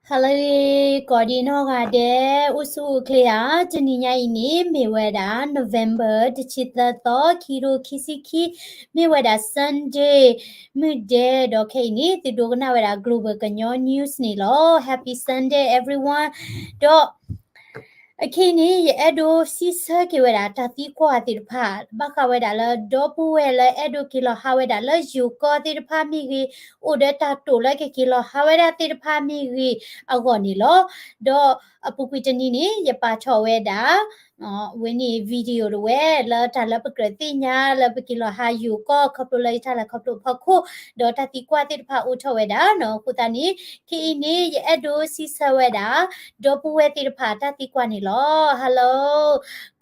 ဟါလၢအဂ့ၤ ကိးဒံနီၢ်ဂၤဒဲး အိၣ်ဆူၣ်အိၣ်ချ့ဧါ. တနံၤညါအံၤန့ၣ် မ့ၢ်ဝဲဒၣ် November တဆံသၢသီ ခံကထိခံဆံခံ, မ့ၢ်ဝဲဒၣ် Sunday မုၢ်ဒဲး ဒီးခဲအံၤန့ၣ် သုဒိကနၣ်ဝဲဒၣ် Global ကညီ News န့ၣ်လီၤ. Happy Sunday everyone. ဒီး အခဲအံၤန့ၣ် ယအဲၣ်ဒိးစံးဆၢက့ၤဝဲဒၣ် တၢ်သံကွၢ်သ့ၣ်တဖၣ် ဘၣ်ဃးဝဲဒၣ်လၢ ဒီပုၢ်ဝဲၢ်လၢအဲၣ်ဒိးက့ၤလီၤဟးဝဲဒၣ်လၢယိၤကီၢ်သ့ၣ်တဖၣ်မ့ၢ်ဂ့ၤ, အိၣ်ဒီးတၢ်တိာ်လၢကက့ၤလီၤဟးဝဲဒၣ်သ့ၣ်တဖၣ်မ့ၢ်ဂ့ၤအဂီၢ်န့ၣ်လီၤ. ဒီးအပူၤကွံာ်တနံၤန့ၣ် ယပာ်ထီၣ်ဝဲဒၣ် ဝဲန့ၣ် video တဝဲ လၢတၢ်လၢပကြၢးသ့ၣ်ညါလၢပက့ၤလီၤဟးယိၤကီၢ် ခီဖျိလၢယတၢ်လဲၤခီဖျိအဖီခိၣ်, ဒီးတၢ်သံကွၢ်သ့ၣ်တဖၣ်အိၣ်ထီၣ်ဝဲဒၣ်နီၤ. အဃိသတးန့ၣ် ခဲအံၤန့ၣ် ယအဲၣ်ဒိးစံးဆၢဝဲဒၣ် ဒီပုၢ်ဝဲၢ်သ့ၣ်တဖၣ်တၢ်သံကွၢ်န့ၣ်လီၤ. Hello,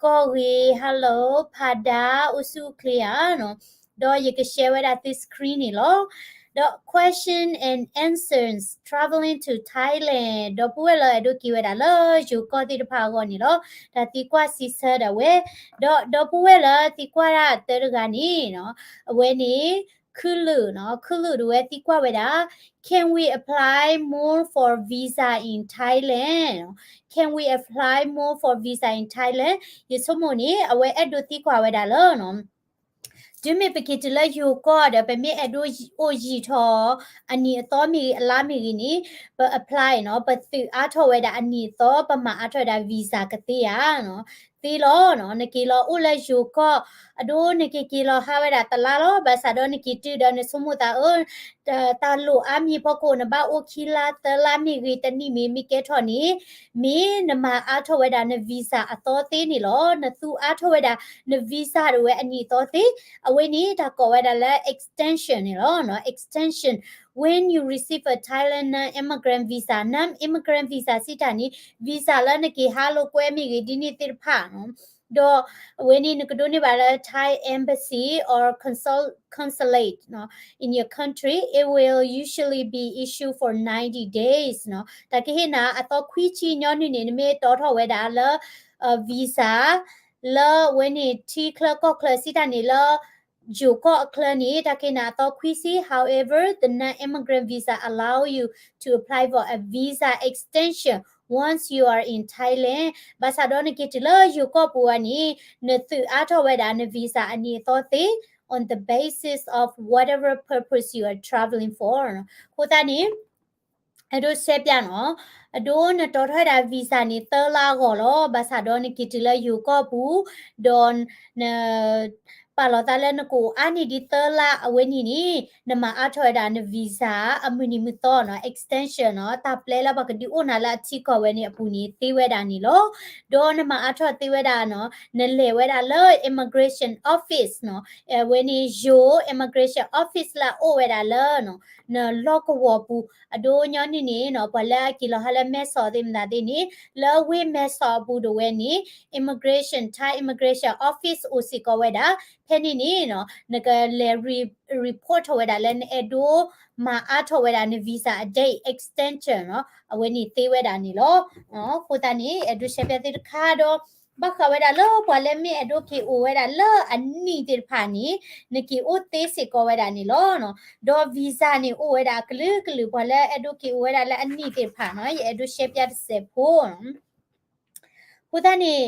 ကီၢ်ဂ့ၤ, hello, ဖးဒါ, အိၣ်ဆူၣ်အိၣ်ချ့ဧါနီၤ. ဒီးယက share ဝဲဒၣ်သု screen န့ၣ်လီၤ. ဒီး question and answers traveling to Thailand ဒီပုၢ်ဝဲၢ်လၢအဲၣ်ဒိးက့ၤဝဲဒၣ်လၢယိၤကီၢ်သ့ၣ်တဖၣ်အဂီၢ်န့ၣ်လီၤ. တၢ်သံကွၢ်စံးဆၢဒၣ်ဝဲ, ဒီးဒီပုၢ်ဝဲၢ်လၢသံကွၢ်ဒၣ်တၢတဂၤန့ၣ်နီၤ, အဝဲန့ၣ် ခုလုာ်နီၤ, ခုလုာ်တဝဲသံကွၢ်ဝဲဒၣ် Can we apply more for visa in Thailand? Can we apply more for visa in Thailand? ယဆိကမိၣ်န့ၣ် အဝဲအဲၣ်ဒိးသံကွၢ်ဝဲဒၣ်လၢနီၤ တုၤမ့ၢ်ပက့ၤတုၤလၢယိၤကီၢ်ဒီး ပမ့ၢ်အဲၣ်ဒိးအိၣ်ယံာ်ထီၣ် အနံၣ်အသီမ့ၢ်ဂ့ၤ အလါမ့ၢ်ဂ့ၤန့ၣ် ပ apply နီၤ, ပသုးအါထီၣ်ဝဲဒၣ်အနံၣ်အသီ ပမၤအါထီၣ်ဝဲဒၣ် visa ကသ့ဧါနီၤ. သ့လီၤနီၤ, နက့ၤလီၤအိၣ်လၢယိၤကီၢ် အဒိနက့ၤက့ၤလီၤဟးဝဲဒၣ်တလါလီၤ. ဘၣ်ဆၣ်ဒီးနက့ၤတုၤဒီးနဆိကမိၣ်သးအၢ တၢ်လိၣ်အါမံၤဖီခိၣ် နဘၣ်အိၣ်ခံလါသၢလါမ့ၢ်ဂ့ၤ တနံၣ်မ့ၢ်မ့ၢ်ကဲထီၣ်န့ၣ် မ့ၢ်နမၤအါထီၣ်ဝဲဒၣ်န visa အသီသ့န့ၣ်လီၤ. နသူအါထီၣ်ဝဲဒၣ်န visa ဒၣ်ဝဲအနံၣ်အသီသ့, အဝဲန့ၣ်တၢ်ကိးဝဲဒၣ်လၢ extension န့ၣ်လီၤ. Extension, when you receive a Thailand non-immigrant visa, non-immigrant visa စံးတၢ်န့ၣ် visa လၢနက့ၤဟးလိာ်ကွဲမ့ၢ်ဂ့ၤ ဒ်န့ၣ်သ့ၣ်တဖၣ်နီၤ ဒီးအဝဲန့ၣ်နကဒိးန့ၢ်ဘၣ်လၢ Thai embassy or consult consulate နီၤ in your country, it will usually be issued for ninety days နီၤ. တၢ်ကဟ့ၣ်နၤအသီခွံဆံညီနုၢ်န့ၣ် နမ့ၢ်တီထီၣ်ဝဲဒၣ်လၢ visa လၢအဝဲန့ၣ်ထံချၢကီၢ်ချၢစံးတၢ်န့ၣ်လၢ ယိၤကီၢ်အချၢန့ၣ် တၢ်ကဟ့ၣ်နၤအသီခွံဆံ. However, the non-immigrant visa allow you to apply for a visa extension once you are in Thailand. ဘၣ်ဆၣ်ဒီးနက့ၤတုၤလၢယိၤကီၢ်ပူၤဝဲန့ၣ် နသုးအါထီၣ်ဝဲဒၣ်န visa အနံၣ်အသီသ့ on the basis of whatever purpose you are traveling for နီၤ. အဃိသတးန့ၣ် အဲၣ်ဒိးရှဲပျၢ်နီၤ, အဒိနတီထီၣ်ဝဲဒၣ် visa န့ၣ် သၢလါအဂီၢ်လီၤ. ဘၣ်ဆၣ်ဒီးနက့ၤတုၤလၢယိၤကီၢ်ပူၤ ဒီးန ပာ်လီၤသးလၢနကအိၣ်အါန့ၢ်ဒံးသၢလါအဝဲန့ၣ်န့ၣ် နမၤအါထီၣ်ဝဲဒၣ်န visa အမုၢ်နံၤမုၢ်သီနီၤ, extension နီၤ, တၢ်ပျဲလၢပှၤကဒုးအိၣ်နၤလၢအထံကီၢ်ဝဲန့ၣ်အပူၤန့ၣ် သ့ဝဲဒၣ်န့ၣ်လီၤ. ဒီးနမၤအါထီၣ်သ့ဝဲဒၣ်နီၤ, နလဲၤဝဲဒၣ်လၢ immigration office နီၤ, အဝဲန့ၣ်ယိၤ immigration office လၢအအိၣ်ဝဲဒၣ်လၢ နလီၢ်ကဝီၤပူၤ အဒိညီနုၢ်န့ၣ်နီၤ, ပှၤလၢအက့ၤလီၤဟးလၢမဲဆီးသ့ၣ်မတၤသ့ၣ်န့ၣ် လၢဝ့ၢ်မဲဆီးအပူၤဒၣ်ဝဲန့ၣ် immigration, Thai immigration office အိၣ်စ့ၢ်ကီးဝဲဒၣ်. ဖဲန့ၣ်န့ၣ်နီၤ နကလဲၤ re-, report ထီၣ်ဝဲဒၣ်လၢနအဲၣ်ဒိးမၤအါထီၣ်ဝဲဒၣ်န visa အ date extension နီၤ, အဝဲန့ၣ်သ့ဝဲဒၣ်န့ၣ်လီၤ. အဃိသတးန့ၣ် အဲၣ်ဒိးရှဲပျၢ်သုတခါဒီး ဘၣ်ဃးဝဲဒၣ်လၢပှၤလၢမ့ၢ်အဲၣ်ဒိးက့ၤအိၣ်ဝဲဒၣ်လၢအနံၣ်သ့ၣ်တဖၣ်န့ၣ် နက့ၤအိၣ်သ့စ့ၢ်ကီးဝဲဒၣ်န့ၣ်လီၤ. ဒီး visa န့ၣ်အိၣ်ဝဲဒၣ်အကလုာ်ကလုာ် ပှၤလၢအဲၣ်ဒိးက့ၤအိၣ်ဝဲဒၣ်လၢအနံၣ်သ့ၣ်တဖၣ်နီၤ, ယအဲၣ်ဒိးရှဲပျၢ်တစဲးဖိ အဃိသတးန့ၣ်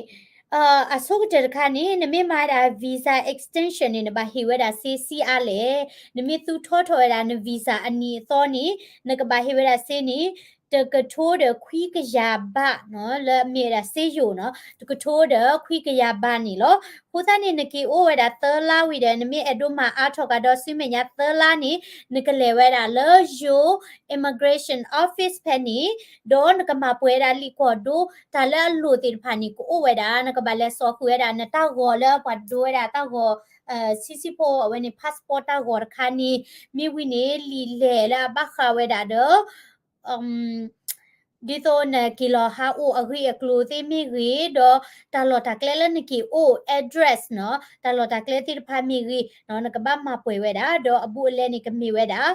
အဆိကတၢၢ်တခါန့ၣ် နမ့ၢ်မၤဝဲဒၣ် visa extension န့ၣ် နဘၣ်ဟ့ၣ်ဝဲဒၣ်စ့ဆံးအါလဲၣ်. နမ့ၢ်သူထီထီၣ်ဝဲဒၣ်န visa အနံၣ်အသီန့ၣ် နကဘၣ်ဟ့ၣ်ဝဲဒၣ်စ့န့ၣ် တကထိဒီးခွံကယၤဘးနီၤ, လၢမ့ၢ်ဝဲဒၣ်စ့ယိၤနီၤ, တကထိဒီးခွံကယၤဘးန့ၣ်လီၤ. အဃိသတးန့ၣ် နက့ၤအိၣ်ဝဲဒၣ်သၢလါဝံၤဒီး နမ့ၢ်အဲၣ်ဒိးမၤအါထီၣ်ကဒီးဆူမဲာ်ညါသၢလါန့ၣ် နကလဲၤဝဲဒၣ်လၢယိၤ immigration office ဖဲန့ၣ် ဒီးနကမၤပှဲၤဝဲဒၣ်လံာ်ကွီၢ်ဒိ တၢ်လၢအလိၣ်သ့ၣ်တဖၣ်န့ၣ် ကအိၣ်ဝဲဒၣ်, နကဘၣ်လဲၤစိာ်ဃုာ်ဝဲဒၣ် နတၢ်ဂီၤလၢပှၤဒိဝဲဒၣ်တၢ်ဂီၤ ဆံးဆံးဖိ အဝဲန့ၣ် passport တၢ်ဂီၤတခါန့ၣ် မ့ၢ်ဝံၤန့ၣ် လံာ်လဲၢ်လၢအဘၣ်ဃးဝဲဒၣ်ဒီး ဒ်သိးနက့ၤလီၤဟးအိၣ်အဂ့ၢ်အကျိၤသ့ၣ်မ့ၢ်ဂ့ၤ, ဒီးတၢ်လီၢ်တၢ်ကျဲလၢနက့ၤအိၣ် address နီၤ, တၢ်လီၢ်တၢ်ကျဲသ့ၣ်တဖၣ်မ့ၢ်ဂ့ၤ, နကဘၣ်မၤပှဲၤဝဲဒၣ်, ဒီးအဘူးအလဲန့ၣ်ကမ့ၢ်ဝဲဒၣ်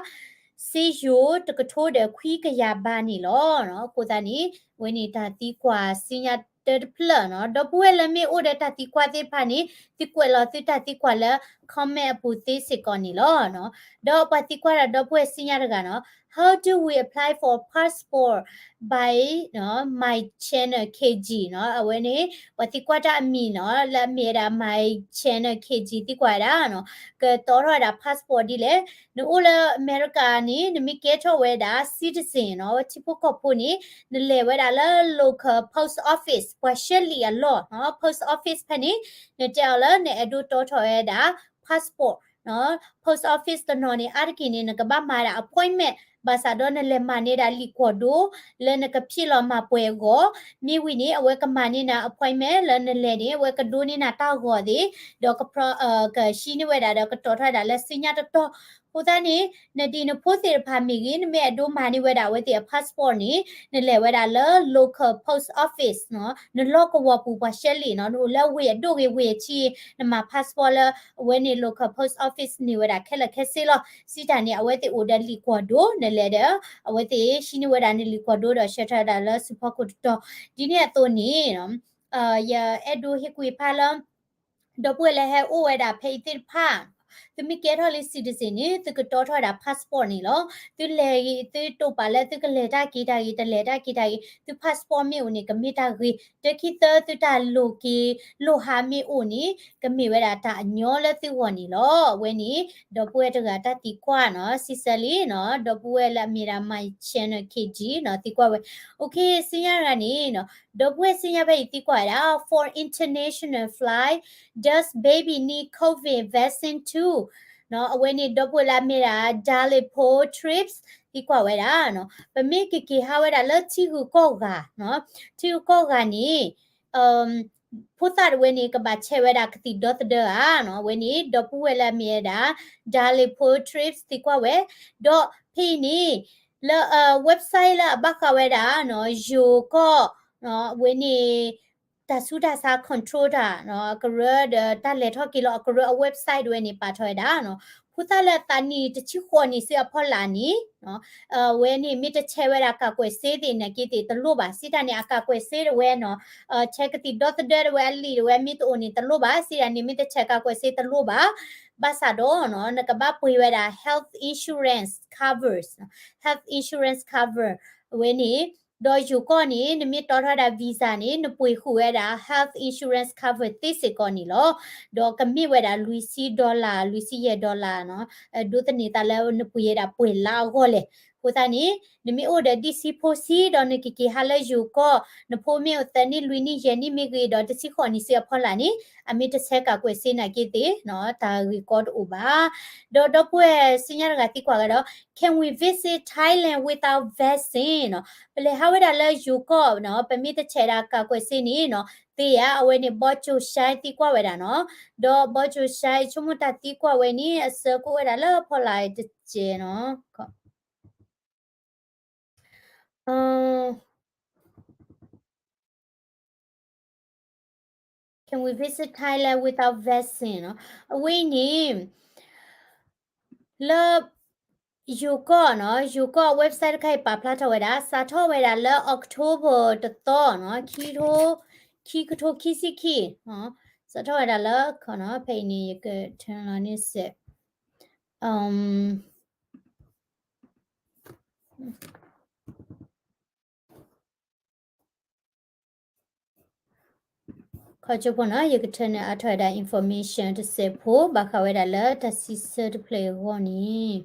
စ့ယိၤတကထိဒီးခွံကယၤဘးန့ၣ်လီၤ. အဃိသတးန့ၣ် အဝဲန့ၣ်တၢ်သံကွၢ်စံညါတၢတဖျၢၣ်နီၤ, ဒီပုၢ်ဝဲၢ်လၢမ့ၢ်အိၣ်ဒီးတၢ်သံကွၢ်သ့ၣ်တဖၣ်န့ၣ် သုကွဲးလီၤသုတၢ်သံကွၢ်လၢ comment အပူၤသ့စ့ၢ်ကီးန့ၣ်လီၤ. ဒီးပှၤသံကွၢ်တၢ်ဒီပုၢ်ဝဲၢ်စံညါတဂၤနီၤ, How do we apply for passport by My Channel KG နီၤ, အဝဲန့ၣ် ပှၤသံကွၢ်တၢ်အမံၤနီၤ လၢအမ့ၢ်ဝဲဒၣ် My Channel KG သံကွၢ်ဝဲဒၣ်နီၤ, ကတီထီၣ်ဝဲဒၣ် passport ဒ်လဲၣ်. နအိၣ်လၢအမဲရကၤန့ၣ် နမ့ၢ်ကဲထီၣ်ဝဲဒၣ် citizen နီၤ, ထံဖိကီၢ်ဖိန့ၣ် နလဲၤဝဲဒၣ်လၢ local post office ပှၤရှဲလံာ်အလီၢ်နီၤ, post office ဖဲန့ၣ် နတဲအီၤလၢနအဲၣ်ဒိးတီထီၣ်ဝဲဒၣ် passport နီၤ, post office တနီၤန့ၣ် အါတက့ၢ်န့ၣ် နကဘၣ်မၤဒၣ် appointment ဘၣ်ဆၣ်ဒီးနလဲၤမၤန့ၢ်ဒၣ်လံာ်ကွီၢ်ဒိ လၢနကဖံးလီၤမၤပှဲၤအဂီၢ်, မ့ၢ်ဝံၤန့ၣ် အဝဲကမၤန့ၢ်နၤ appointment လၢနလဲၤန့ၣ် အဝဲကဒိန့ၢ်နၤတၢ်ဂီၤသ့ၣ်, ဒီးက ကဟံးန့ၢ်ဝဲဒၣ်ဒီးကတီထီၣ်ဝဲဒၣ်လၢစံညါတတီၤ. အဃိသတးန့ၣ် နဒ်နဖိသ့ၣ်တဖၣ်မ့ၢ်ဂ့ၤ နမ့ၢ်အဲၣ်ဒိးမၤန့ၢ်ဝဲဒၣ်အဝဲသ့ၣ်အ passport န့ၣ် နလဲၤဝဲဒၣ်လၢ local post office နီၤ, နလီၢ်ကဝီၤပူၤပှၤရှဲလံာ်နီၤ, နအိၣ်လၢဝ့ၢ်အဒိၣ်ဂ့ၤဝ့ၢ်အဆံး နမၤ passport လၢအဝဲန့ၣ် local post office န့ၢ်ဝဲဒၣ်ခဲလၢာ်ခဲဆ့လီၤ. စံးတၢ်န့ၣ် အဝဲသ့ၣ်အိၣ်ဒီးလံာ်ကွီၢ်ဒိ နလဲၤဒီး အဝဲသ့ၣ်ဟံးန့ၢ်ဝဲဒၣ်နလံာ်ကွီၢ်ဒိဒီးဆှၢထီၣ်ဝဲဒၣ်လၢဆူဖီခိၣ်တတီၤ. ဒ်န့ၣ်အသိးန့ၣ် ယအဲၣ်ဒိးဟ့ၣ်ကူၣ်ဖးလၢ ဒီပုၢ်ဝဲၢ်လၢဟဲအိၣ်ဝဲဒၣ်ဖဲအံၤသ့ၣ်တဖၣ် သုမ့ၢ်ကဲထီၣ်လံ citizen န့ၣ် သုကတီထီၣ်ဝဲဒၣ် passport န့ၣ်လီၤ. သုလဲၤဂ့ၤ သုတိာ်ပာ်လၢသုကလဲၤတၢ်က့ၤတၢ်ဂ့ၤ တလဲၤတၢ်က့ၤတၢ်ဂ့ၤ သု passport မ့ၢ်အိၣ်န့ၣ် ကမ့ၢ်တၢ်ဂ့ၤ, တခံသၢသုတၢ်လိၣ်က့ၤလိၣ်ဟးမ့ၢ်အိၣ်န့ၣ် ကမ့ၢ်ဝဲဒၣ်တၢ်အညီလၢသုဂီၢ်န့ၣ်လီၤ. အဝဲန့ၣ် ဒီပုၢ်ဝဲၢ်တဂၤတၢ်သံကွၢ်နီၤ, စံးဆၢလံနီၤ, ဒီပုၢ်ဝဲၢ်လၢအမ့ၢ်ဒၣ် My Channel KG နီၤ, သံကွၢ်ဝဲ. OK စံညါတဂၤန့ၣ်နီၤ, ဒီပုၢ်ဝဲၢ်စံညါဖဲအံၤသံကွၢ်ဝဲဒၣ် for international flight, does baby need COVID vaccine too? နီၤ, အဝဲန့ၣ်ဒီပုၢ်ဝဲၢ်လၢအမ့ၢ်ဒၣ် Dalipo Trips သံကွၢ်ဝဲဒၣ်နီၤ, ပမ့ၢ်ကက့ၤဟးဝဲဒၣ်လၢထံဂုၤကီၢ်ဂၤနီၤ, ထံဂုၤကီၢ်ဂၤန့ၣ် ဖိသၣ်တဝဲန့ၣ် ကဘၣ်ဆဲးဝဲဒၣ်ကသံၣ်ဒီသဒၢဧါနီၤ, အဝဲန့ၣ် ဒီပုၢ်ဝဲၢ်လၢအမ့ၢ်ဝဲဒၣ် Dalipo Trips သံကွၢ်ဝဲ, ဒီးဖဲအံၤန့ၣ် လၢ website လၢအဘၣ်ဃးဝဲဒၣ်နီၤ, ယိၤကီၢ်နီၤ, အဝဲန့ၣ် တၢ်ဆူးတၢ်ဆါ control တၢ်နီၤ, အကရၢဒီးတၢ်လဲၤထီၣ်က့ၤလီၤအကရၢအ website တဝဲန့ၣ် ပာ်ထီၣ်ဝဲဒၣ်နီၤ, ဖိသၣ်လၢအသးနံၣ်တဆံဃိးနံၣ်ဆူအဖီလာ်န့ၣ် အဝဲန့ၣ်မ့ၢ်တဆဲးဝဲဒၣ် ကာကွယ်ဆေး သ့ၣ်နာ်က့သ့ၣ်တလိၣ်ဘၣ်, စံးတၢ်န့ၣ် အ ကာကွယ်ဆေး တဝဲနီၤ, ဆဲးကသံၣ်ဒီသဒၢတဝဲအလံာ်တဝဲမ့ၢ်တအိၣ်န့ၣ်တလိၣ်ဘၣ်, စံးတၢ်န့ၣ် မ့ၢ်တဆဲး ကာကွယ်ဆေး တလိၣ်ဘၣ်, ဘၣ်ဆၣ်ဒီးနီၤ နကဘၣ်ပှ့ၤဝဲဒၣ် health insurance covers, health insurance cover အဝဲန့ၣ်, ဒီးယိၤကီၢ်န့ၣ် နမ့ၢ်တီထီၣ်ဝဲဒၣ် visa န့ၣ် နပှ့ၤဃုာ်ဝဲဒၣ် health insurance cover သ့စ့ၢ်ကီးန့ၣ်လီၤ. ဒီးကမ့ၢ်ဝဲဒၣ်လွံၢ်ဆံ dollar, လွံၢ်ဆံယဲၢ် dollar နီၤ, ဒိးသန့ၤသးလၢနပှ့ၤဝဲဒၣ်ပှဲၤလါအဂီၢ်လဲၣ်. အဃိသတးန့ၣ် နမ့ၢ်အိၣ်ဒီးဒ့ၣ်ဆံဖိဆံဒီးနကက့ၤဟးလၢယိၤကီၢ်, နဖိမ့ၢ်အိၣ်သၢနံၣ်လွံၢ်နံၣ်ယဲၢ်နံၣ်မ့ၢ်ဂ့ၤဒီးတဆံဃိးနံၣ်ဆူအဖီလာ်န့ၣ် အမ့ၢ်တဆဲး ကာကွယ်ဆေး နာ်က့သ့ၣ်နီၤ တၢ်ဂ့ၢ်ကီတအိၣ်ဘၣ်. ဒီးဒီပုၢ်ဝဲၢ်စံညါတဂၤသံကွၢ်ဝဲဒီး Can we visit Thailand without vaccine နီၤ, ပလဲၤဟးဝဲဒၣ်လၢယိၤကီၢ်နီၤ ပမ့ၢ်တဆဲးဒၣ် ကာကွယ်ဆေး န့ၣ်နီၤ သ့ဧါ, အဝဲန့ၣ် ဘီကၠိၣ်ၡဲသံကွၢ်ဝဲဒၣ်နီၤ. ဒီးဘီကၠိၣ်ၡဲ ဆိကမိၣ်တၢ်သံကွၢ်ဝဲန့ၣ် အဆၢကအိၣ်ဝဲဒၣ်လၢအဖီလာ်တစဲးနီၤ. Can we visit Thailand without vaccine နီၤ, အဝဲအံၤန့ၣ် လၢ ယိၤကီၢ်နီၤ, ယိၤကီၢ် website တခါအံၤပာ်ဖျါထီၣ်ဝဲဒၣ် စးထီၣ်ဝဲဒၣ်လၢ October တသီနီၤ, ခံထိ, ခံကထိခံဆံခံ, စးထီၣ်ဝဲဒၣ်လၢ ဖဲအံၤန့ၣ် ယကထၢလီၤန့ၣ်စဲး ခီကၠိဖိနီၤ, ယကထၢန့ၢ်အါထီၣ်ဝဲဒၣ် information တစဲးဖိ ဘၣ်ဃးဝဲဒၣ်လၢတၢ်စံးဆၢတဖျၢၣ်အဂီၢ်န့ၣ်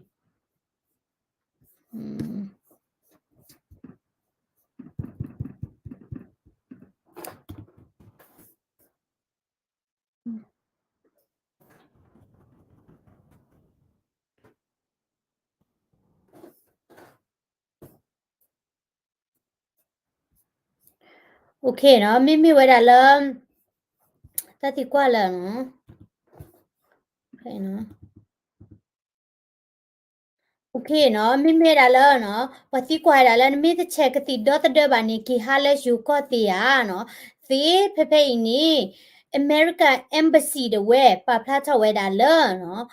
OK နီၤ, မ့မ့ၢ်ဝဲဒၣ်လၢ တၢ်သံကွၢ်လၢနီၤ, OK နီၤ, မ့မ့ၢ်ဝဲဒၣ်လၢနီၤ, ပှၤသံကွၢ်ဝဲဒၣ်လၢ နမ့ၢ်တဆဲးကသံၣ်ဒီသဒၢဘၣ်န့ၣ် က့ၤဟးလၢယိၤကီၢ်သ့ဧါနီၤ, သ့ဖဲဖဲအံၤန့ၣ် American Embassy တဝဲ ပာ်ဖျါထီၣ်ဝဲဒၣ်လၢနီၤ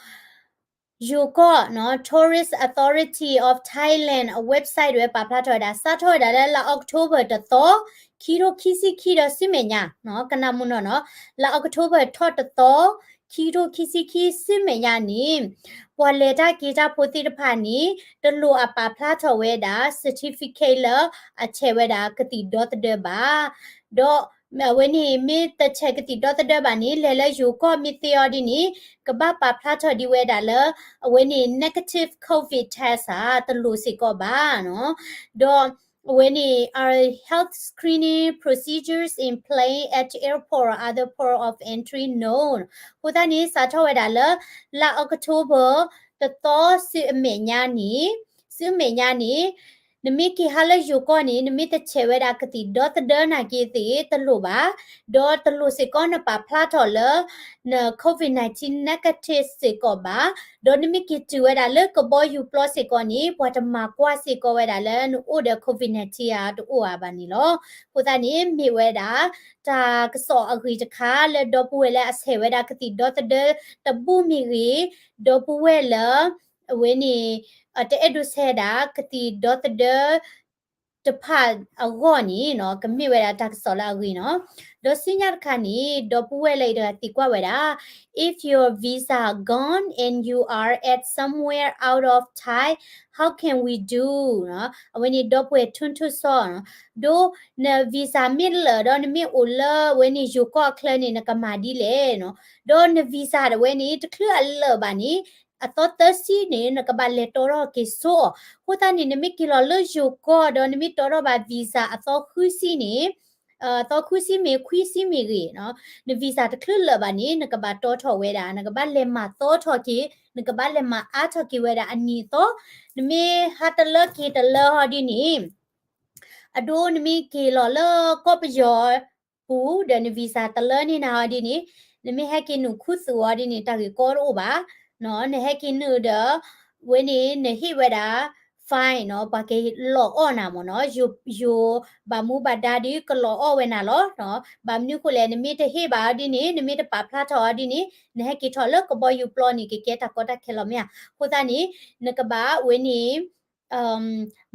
ယိၤကီၢ်နီၤ Tourist Authority of Thailand အ website တဝဲပာ်ဖျါထီၣ်ဝဲဒၣ် စးထီၣ်ဝဲဒၣ်လၢလါ October တသီ, ခံထိခံဆံခံဒီးဆူမဲာ်ညါနီၤ, ကနၣ်မုာ်နီၢ်နီၤ, လါ October ထီၣ်တသီ, ခံ ခံကထိခံဆံခံ ဆူမဲာ်ညါန့ၣ် ပှၤလဲၤတၢ်က့ၤတၢ်ဖိသ့ၣ်တဖၣ်န့ၣ် တလိၣ်အပာ်ဖျါထီၣ်ဝဲဒၣ် certificate လၢအဆဲးဝဲဒၣ်ကသံၣ်ဒီသဒၢဘၣ်. ဒီးအဝဲန့ၣ် မ့ၢ်တဆဲးကသံၣ်ဒီသဒၢဘၣ်န့ၣ် လဲၤလၢယိၤကီၢ်မ့ၢ်သ့အီၤဒ်န့ၣ် ကဘၣ်ပာ်ဖျါထီၣ်ဒံးဝဲဒၣ်လၢ အဝဲန့ၣ် negative COVID test ဧါ တလိၣ်စ့ၢ်ကီးဘၣ်နီၤ. ဒီးအဝဲန့ၣ် are health screening procedures in play at airport or other port of entry? No. အဃိသတးန့ၣ် စးထီၣ်ဝဲဒၣ်လၢ လါ October တသီ ဆူအမဲာ်ညါန့ၣ်, ဆူအမဲာ်ညါန့ၣ် နမ့ၢ်က့ၤဟးလၢယိၤကီၢ်န့ၣ် နမ့ၢ်တဆဲးဝဲဒၣ်ကသံၣ်ဒီသဒၢနာ်က့သ့ၣ် တလိၣ်ဘၣ်, ဒီးတလိၣ်စ့ၢ်ကီးနပာ်ဖျါထီၣ်လၢ န COVID nineteen negative စ့ၢ်ကီးဘၣ်, ဒီးနမ့ၢ်က့ၤတုၤဝဲဒၣ်လၢကဘီယူၤပျီစ့ၢ်ကီးန့ၣ် ပှၤတမၤကွၢ်စ့ၢ်ကီးဝဲဒၣ်လၢနအိၣ်ဒီး COVID nineteen ဧါ တအိၣ်ဧါဘၣ်န့ၣ်လီၤ. အဃိသတးန့ၣ် မ့ၢ်ဝဲဒၣ် တၢ်ကစီၣ်အဂ့ၤတခါ လၢဒီပုၢ်ဝဲၢ်လၢအဆဲးဝဲဒၣ်ကသံၣ်ဒီသဒၢတဘူၣ်မ့ၢ်ဂ့ၤ, ဒီပုၢ်ဝဲၢ်လၢ အဝဲန့ၣ် တအဲၣ်ဒိးဆဲးဒၣ်ကသံၣ်ဒီသဒၢ တဖၣ်အဂီၢ်န့ၣ်နီၤ ကမ့ၢ်ဝဲဒၣ်တၢ်ကစီၣ်လၢအဂ့ၤနီၤ. ဒီးဆူညါတခါန့ၣ် ဒီပုၢ်ဝဲၢ်လၢအံၤတဂၤသံကွၢ်ဝဲဒၣ်, if your visa gone and you are at somewhere out of Thai, how can we do? အဝဲန့ၣ် ဒီပုၢ်ဝဲၢ် ထုံထုံစီနီၤ, ဒီးန visa မ့ၢ်လၢာ်ဒီးနမ့ၢ်အိၣ်လၢအဝဲန့ၣ်ယိၤကီၢ်အချၢန့ၣ် နကမၤဒ်လဲၣ်နီၤ, ဒီးန visa တဝဲန့ၣ် တချုးအလၢာ်ဘၣ်န့ၣ် အသီသၢဆံန့ၣ် နကဘၣ်လဲၤတီထီၣ်က့ၤဆိအီၤ. အဃိသတးန့ၣ် နမ့ၢ်က့ၤလီၤလၢယိၤကီၢ်ဒီးနမ့ၢ်တီထီၣ်ဘၣ် visa အသီဃုဆံန့ၣ်, အသီဃုဆံမ့ၢ်ခွံဆံမ့ၢ်ဂ့ၤနီၤ, န visa တချုးလၢာ်ဘၣ်န့ၣ် နကဘၣ်တီထီၣ်ဝဲဒၣ်, နကဘၣ်လဲၤမၤသီထီၣ်က့ၤ, နကဘၣ်လဲၤမၤအါထီၣ်က့ၤဝဲဒၣ်အနံၤအသီ, နမ့ၢ်ဟးတလၢက့ၤတလၢဟီဒ်န့ၣ် အဒိနမ့ၢ်က့ၤလီၤလၢကီၢ်ပယီၤပူၤ ဒီးန visa တလၢန့ၢ်နၤဟီဒ်န့ၣ်, နမ့ၢ်ဟဲက့ၤနုာ်ခူသူၣ်အီၤဒ်န့ၣ် တၢ်ဂ့ၢ်ကီတအိၣ်ဘၣ်, နဟဲက့ၤနုာ်ဒီး ဝဲန့ၣ် နဟ့ၣ်ဝဲဒၣ် fine နီၤ, ပှၤကလီၤအီၣ်နၤမ့ၢ်နီၤ, ယိၤဘၣ်မူဘၣ်ဒါဒ်ကလီၤအီၣ်ဝဲနၤလီၤ. ဘၣ်မနုၤဃိလဲၣ်, နမ့ၢ်တဟ့ၣ်ဘၣ်အီၤဒ်န့ၣ်, နမ့ၢ်တပာ်ဖျါထီၣ်အီၤဒ်န့ၣ်, နဟဲက့ၤထီၣ်လၢကဘီယူၤပျီန့ၣ် ကကဲတၢ်ကီတၢ်ခဲလီၤမ့ၢ်ဧါ. အဃိသတးန့ၣ် နကဘၣ်ဝဲန့ၣ်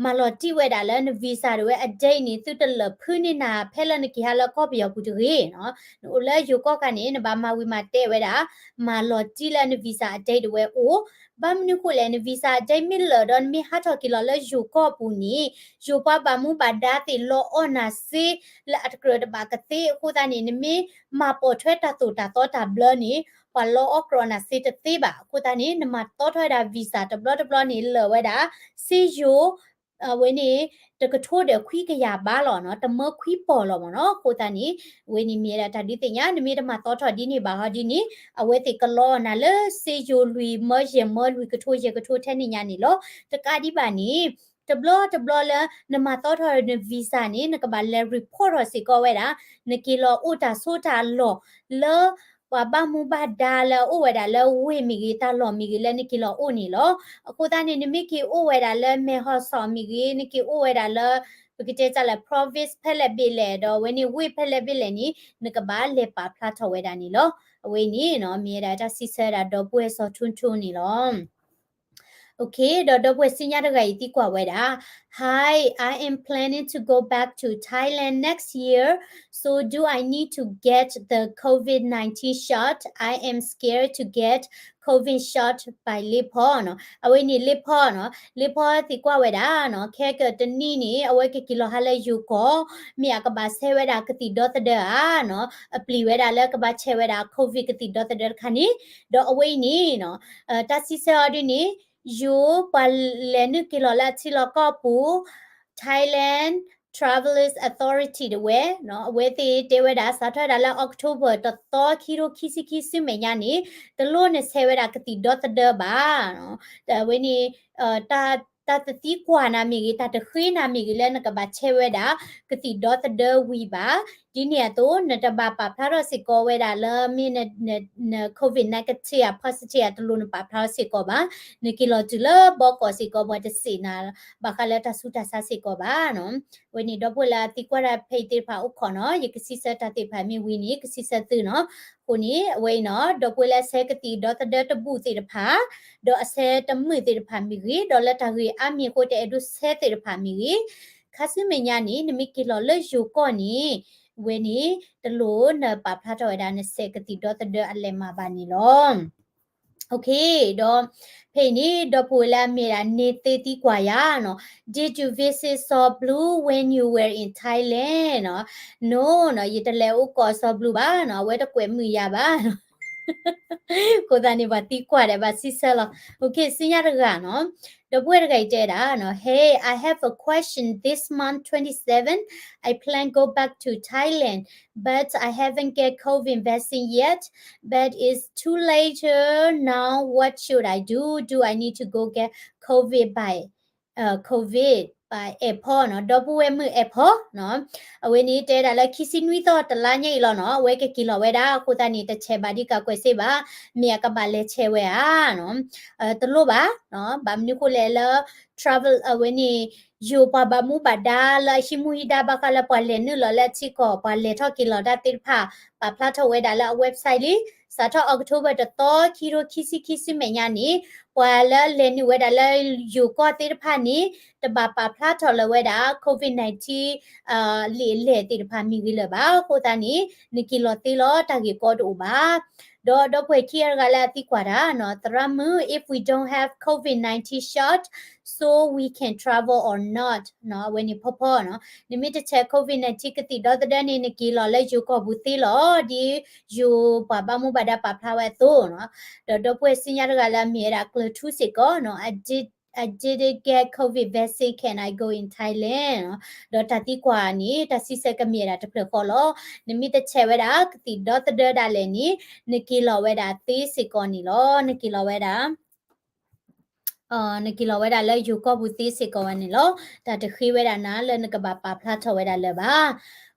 မၤလီၤတံၢ်ဝဲဒၣ်လၢန visa တဝဲအ date န့ၣ် သုတလၢာ်ဖုန့ၢ်နၤ ဖဲလၢနက့ၤဟးလၢကီၢ်ပယီၤပူၤတဂ့ၤနီၤ. နအိၣ်လၢယိၤကီၢ်ခါန့ၣ် နဘၣ်မၤဝံၤမၤတဲဝဲဒၣ်, မၤလီၤတံၢ်လၢန visa အ date တဝဲအိၣ်. ဘၣ်မနုၤဃိလဲၣ်, န visa အ date မ့ၢ်လၢာ်ဒီးနမ့ၢ်ဟးထီၣ်က့ၤလီၤလၢယိၤကီၢ်ပူၤန့ၣ်, ယိၤပှၤဘၣ်မူဘၣ်ဒါသ့ၣ်လီၤအီၣ်နၤစ့လၢအတကြၢးတဘၣ်ကသ့. အဃိသတးန့ၣ် နမ့ၢ်မၤပိာ်ထွဲတၢ်သိၣ်တၢ်သီတၢ်ဘျၢန့ၣ် ပှၤလီၤအီၣ်ကြီနၤစ့တသ့ဘၣ်. အဃိသတးန့ၣ် နမၤသီထီၣ်ဝဲဒၣ် visa တဘျီတဘျီန့ၣ် လၢာ်ဝဲဒၣ် စ့ယိၤ အဝဲန့ၣ် တကထိဒီးခွံကယၤဘးလီၤနီၤ, တမၢခွံပီၢ်လီၤမ့ၢ်နီၤ. အဃိသတးန့ၣ် အဝဲန့ၣ်မ့ၢ်ဝဲဒၣ်တၢ်ဒုးသ့ၣ်ညါ, နမ့ၢ်တမၤသီထီၣ်ဒ်န့ၣ်ဘၣ်ဟီဒ်န့ၣ်, အဝဲသ့ၣ်ကလီအီၣ်နၤလၢစ့ယိၤလွံၢ်မၢယဲၢ်မၢလွံၢ်ကထိယဲၢ်ကထိထဲန့ၣ်ညါန့ၣ်လီၤ. တကးဒံးဘၣ်န့ၣ် တဘျီတဘျီလၢနမၤသီထီၣ်န visa န့ၣ် နကဘၣ်လဲၤ report ထီၣ်စ့ၢ်ကီးဝဲဒၣ် နက့ၤလီၤအိၣ်တၢ်ဆိးတၢ်လီၢ်လၢ ပှၤဘၣ်မူဘၣ်ဒါလၢအအိၣ်ဝဲဒၣ်လၢဝ့ၢ်မ့ၢ်ဂ့ၤ တၢ်လီၢ်မ့ၢ်ဂ့ၤလၢနက့ၤလီၤအိၣ်န့ၣ်လီၤ. အဃိသတးန့ၣ် နမ့ၢ်က့ၤအိၣ်ဝဲဒၣ်လၢမဲၢ်ဟီၣ်စီၣ်မ့ၢ်ဂ့ၤ, နက့ၤအိၣ်ဝဲဒၣ်လၢ ပကတဲတၢ်လၢ province ဖဲလဲၣ်ဘ့ၣ်လဲၣ် ဒီးအဝဲန့ၣ်ဝ့ၢ်ဖဲလဲၣ်ဘ့ၣ်လဲၣ်န့ၣ် နကဘၣ်လဲၤပာ်ဖျါထီၣ်ဝဲဒၣ်န့ၣ်လီၤ. အဝဲန့ၣ် မ့ၢ်ဝဲဒၣ်တၢ်စံးဆၢဒၣ်ဒီပုၢ်ဝဲၢ်စီၤထူထူန့ၣ်လီၤ. ဒီးဒီပုၢ်ဝဲၢ်ဆူညါတဂၤအံၤသံကွၢ်ဝဲဒၣ်, Hi, I am planning to go back to Thailand next year, so do I need to get the COVID nineteen shot? I am scared to get COVID shot by လ့ဖီနီၤ. အဝဲန့ၣ်လ့ဖီနီၤ, လ့ဖီသံကွၢ်ဝဲဒၣ်နီၤ, ခဲကတနံၣ်န့ၣ် အဝဲကက့ၤလီၤဟးလၢယိၤကီၢ်, မ့ၢ်အကဘၣ်ဆဲးဝဲဒၣ်ကသံၣ်ဒီသဒၢဧါနီၤ, အပျံၤဝဲဒၣ်လၢကဘၣ်ဆဲးဝဲဒၣ် COVID ကသံၣ်ဒီသဒၢတခါန့ၣ်, ဒီးအဝဲအံၤန့ၣ်နီၤ တၢ်စံးဆၢအီၤဒ်န့ၣ် ယိၤပှၤလဲၤနုာ်က့ၤလီၤလၢအထံလီၢ်ကီၢ်ပူၤ Thailand Travelers Authority တဝဲ, အဝဲသ့ၣ်တဲဝဲဒၣ် စးထီၣ်ဝဲဒၣ်လၢ October တသီ ခံကထိခံဆံခံ ဆူမဲာ်ညါန့ၣ် တလိၣ်နဆဲးဝဲဒၣ်ကသံၣ်ဒီသဒၢဘၣ်. အဝဲန့ၣ် တၢ်တသံကွၢ်နၤမ့ၢ်ဂ့ၤ, တၢ်တဃ့နၤမ့ၢ်ဂ့ၤလၢနကဘၣ်ဆဲးဝဲဒၣ် ကသံၣ်ဒီသဒၢဝံၤဘၣ်. ဒ်န့ၣ်အသိး နတဘၣ်ပာ်ဖျါထီၣ်စ့ၢ်ကီးဝဲဒၣ်လၢမ့ၢ်န COVID negative ဧါ positive ဧါ တလိၣ်နပာ်ဖျါထီၣ်စ့ၢ်ကီးဘၣ်. နက့ၤလီၤတုၤလၢဘီကီၢ်စ့ၢ်ကီး ပှၤတစံးနၤဘၣ်ဃးလၢတၢ်ဆူးတၢ်ဆါစ့ၢ်ကီးဘၣ်နီၤ. အဝဲန့ၣ်ဒီပုၢ်ဝဲၢ်လၢအသံကွၢ်တၢ်ဖဲအံၤသ့ၣ်တဖၣ်အိၣ်ခိးနီၤ, ယကစံးဆၢတၢ်သ့ၣ်တဖၣ်မ့ၢ်ဝံၤန့ၣ် ကစံးဆၢသုနီၤ. အဃိန့ၣ် အဝဲအံၤနီၤ ဒီပုၢ်ဝဲၢ်လၢအဆဲးကသံၣ်ဒီသဒၢတဘူၣ်သ့ၣ်တဖၣ် ဒီးအဆဲးတမုာ်သ့ၣ်တဖၣ်မ့ၢ်ဂ့ၤ, ဒီးလၢတၢ်ဂ့ၢ်အါမံၤအဃိတအဲၣ်ဒိးဆဲးသ့ၣ်တဖၣ်မ့ၢ်ဂ့ၤ, ခါဆူမဲာ်ညါန့ၣ် နမ့ၢ်က့ၤလီၤလၢယိၤကီၢ်န့ၣ် ဝဲန့ၣ် တလိၣ်နပာ်ဖျါထီၣ်ဝဲဒၣ်နစဲးကသံၣ်ဒီသဒၢအလဲၤမၤဘၣ်န့ၣ်လီၤ. ဒီး ဖဲအံၤန့ၣ် ဒီပုၢ်ဝဲၢ်လၢအမ့ၢ်ဒၣ်န့ၢ်သ့သံကွၢ်ယၤနီၤ, Did you visit စီၤဘလူး when you were in Thailand နီၤ, နီၤ ယတလဲၤအိၣ်ကီးစီၤဘလူးဘၣ်နီၤ, အဝဲတကွဲးမုာ်ယၤဘၣ် အဃိသတးန့ၣ် ပှၤသံကွၢ်ဒီးဘၣ်စံးဆၢလီၤ. ဆူညါတဂၤနီၤ, ဒီပုၢ်ဝဲၢ်တဂၤအံၤတဲဒၣ်နီၤ, Hey, I have a question. This month twenty-seven, I plan go back to Thailand, but I haven't get COVID vaccine yet, but it's too late now. What should I do? Do I need to go get COVID by COVID by airport နီၤ, ဒီပုၢ်ဝဲၢ်မုၣ် airport နီၤ, အဝဲန့ၣ်တဲဒၣ်လၢခံဆံနွံသီတလါညါအံၤလီၤနီၤ, အဝဲကက့ၤလီၤဝဲဒၣ်, အဃိသတးန့ၣ် တဆဲးဘၣ်ဒံးကးကွဲးစ့ၢ်ဘၣ်, မ့ၢ်အကဘၣ်လဲၤဆဲးဝဲဧါနီၤ, တလိၣ်ဘၣ်, ဘၣ်မနုၤဃိလဲၣ်လၢ travel အဝဲန့ၣ် ယိၤပှၤဘၣ်မူဘၣ်ဒါလၢအဟံးမူဟံးဒါဘၣ်ဃးလၢ ပှၤလဲၤနုာ်လီၤလၢအထံကီၢ် ပှၤလဲၤထီၣ်က့ၤလီၤတၢ်သ့ၣ်တဖၣ် ပာ်ဖျါထီၣ်ဝဲဒၣ်လၢအ website လံ, စးထီၣ် October တသီ ခံကထိခံဆံခံဆူမဲာ်ညါန့ၣ် ပှၤလၢလဲၤနုာ်ဝဲဒၣ်လၢယိၤကီၢ်သ့ၣ်တဖၣ်န့ၣ် တဘၣ်ပာ်ဖျါထီၣ်လၢၤဝဲဒၣ် COVID nineteen လံာ်အလဲၢ်သ့ၣ်တဖၣ်မ့ၢ်ဂ့ၤလၢၤဘၣ်. အဃိသတးန့ၣ် နက့ၤလီၤသ့လီၤ တၢ်ဂ့ၢ်ကီတအိၣ်ဘၣ်. ဒီးဒီပုၢ်ဝဲၢ်ခံဂၤတဂၤလၢအသံကွၢ်တၢ်နီၤ, သရၣ်မုၣ် if we don't have COVID nineteen shot, so we can travel or not နီၤ, အဝဲန့ၣ်ဖီဖီနီၤ, နမ့ၢ်တဆဲး COVID nineteen ကသံၣ်ဒီသဒၢန့ၣ် နက့ၤလီၤလၢယိၤကီၢ်ပူၤသ့လီၤ, ဒ်ယိၤပှၤဘၣ်မူဘၣ်ဒါပာ်ဖျါဝဲအသိးနီၤ. ဒီးဒီပုၢ်ဝဲၢ်ဆူညါတဂၤလၢအမ့ၢ်ဝဲဒၣ်ကျၢၤထူစ့ၢ်ကီးနီၤ, I did, I didn't get COVID vaccine, can I go in Thailand နီၤ. ဒီးတၢ်သံကွၢ်န့ၣ် တၢ်စံးဆၢကမ့ၢ်ဝဲဒၣ်တဖျၢၣ်ဃီလီၤ. နမ့ၢ်တဆဲးဝဲဒၣ်ကသံၣ်ဒီသဒၢဒၣ်လဲာ်န့ၣ် နက့ၤလီၤဝဲဒၣ်သ့စ့ၢ်ကီးန့ၣ်လီၤ. နက့ၤလီၤဝဲဒၣ် နက့ၤလီၤဝဲဒၣ်လၢယိၤကီၢ်ပူၤသ့စ့ၢ်ကီးဝဲန့ၣ်လီၤ. တၢ်တဃ့ဝဲဒၣ်နၤလၢနကဘၣ်ပာ်ဖျါထီၣ်ဝဲဒၣ်လၢၤဘၣ်.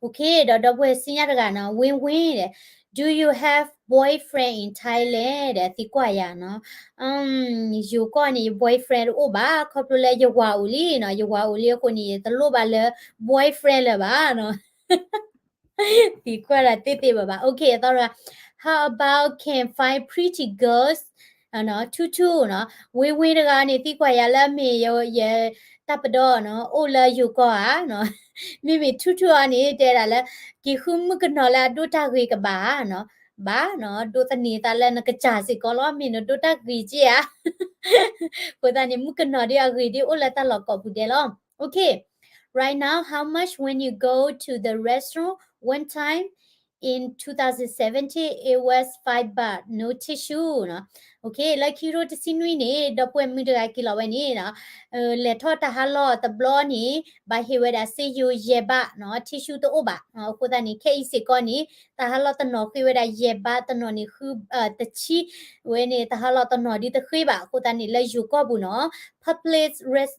ဒီးဒီပုၢ်ဝဲၢ်ဆူညါတဂၤနီၤ, ဝ့ဝ့ ဒီး Do you have boyfriend in Thailand ဒီးသံကွၢ်ယၤနီၤ. ယိၤကီၢ်န့ၣ် ယ boyfriend တအိၣ်ဘၣ်, ခီဖျိလၢယဝၤအိၣ်လံနီၤ, ယဝၤအိၣ်လံအဃိန့ၣ် ယတလိၣ်ဘၣ်လၢ boyfriend လၢၤဘၣ်နီၤ. သံကွၢ်ဒၣ်သ့သ့ဘၣ်ဘၣ်. အသီတဂၤ, How about can find pretty girls ထူထူနီၤ, ဝ့ဝ့တဂၤန့ၣ် သံကွၢ်ယၤလၢမ့ၢ်ယတၢ်ပဒီနီၤ, အိၣ်လၢယိၤကီၢ်ဧါနီၤ, မ့မ့ၢ်ထူထူအီၤန့ၣ် တဲဒၣ်လၢ က့ၤဃုမုၣ်ကနီၤလၢအဒိၣ်တၢ်ဂ့ၤကဘၣ်ဧါနီၤ, ဘၣ်နီၤ, ဒိးသန့ၤသးလၢနကစၢ်စ့ၢ်ကီးလီၤ, မ့ၢ်နဒိၣ်တၢ်ဂ့ၤက့ဧါ. အဃိသတးန့ၣ် မုၣ်ကနီၤဒ်အဂ့ၤဒ်အိၣ်လၢတၢ်လီၢ်ကိးပူၤဒဲးလီၤ. Okay, right now, how much when you go to the restroom one time in two thousand seventeen, it was five baht, no tissue နီၤ. Okay, လၢခံကထိတဆံနွံန့ၣ် ဒီပုၢ်ဝဲၢ်မုၣ်တဂၤက့ၤလီၤဝဲန့ၣ်နီၤ, လဲၤထီၣ်တၢ်ဟးလီၢ်တဘျီန့ၣ် ဘၣ်ဟ့ၣ်ဝဲဒၣ်စ့ယိၤယဲၢ်ဘးနီၤ, tissue တအိၣ်ဘၣ်. အဃိသတးန့ၣ် ခဲအံၤစ့ၢ်ကီးန့ၣ် တၢ်ဟးလီၢ်တနီၤဃ့ဝဲဒၣ်ယဲၢ်ဘး, တနီၤန့ၣ်ဃု တဆံ, ဝဲန့ၣ် တၢ်ဟးလီၢ်တနီၤဒ်တဃ့ဘၣ်. အဃိသတးန့ၣ် လၢယိၤကီၢ်ပူၤနီၤ public rest,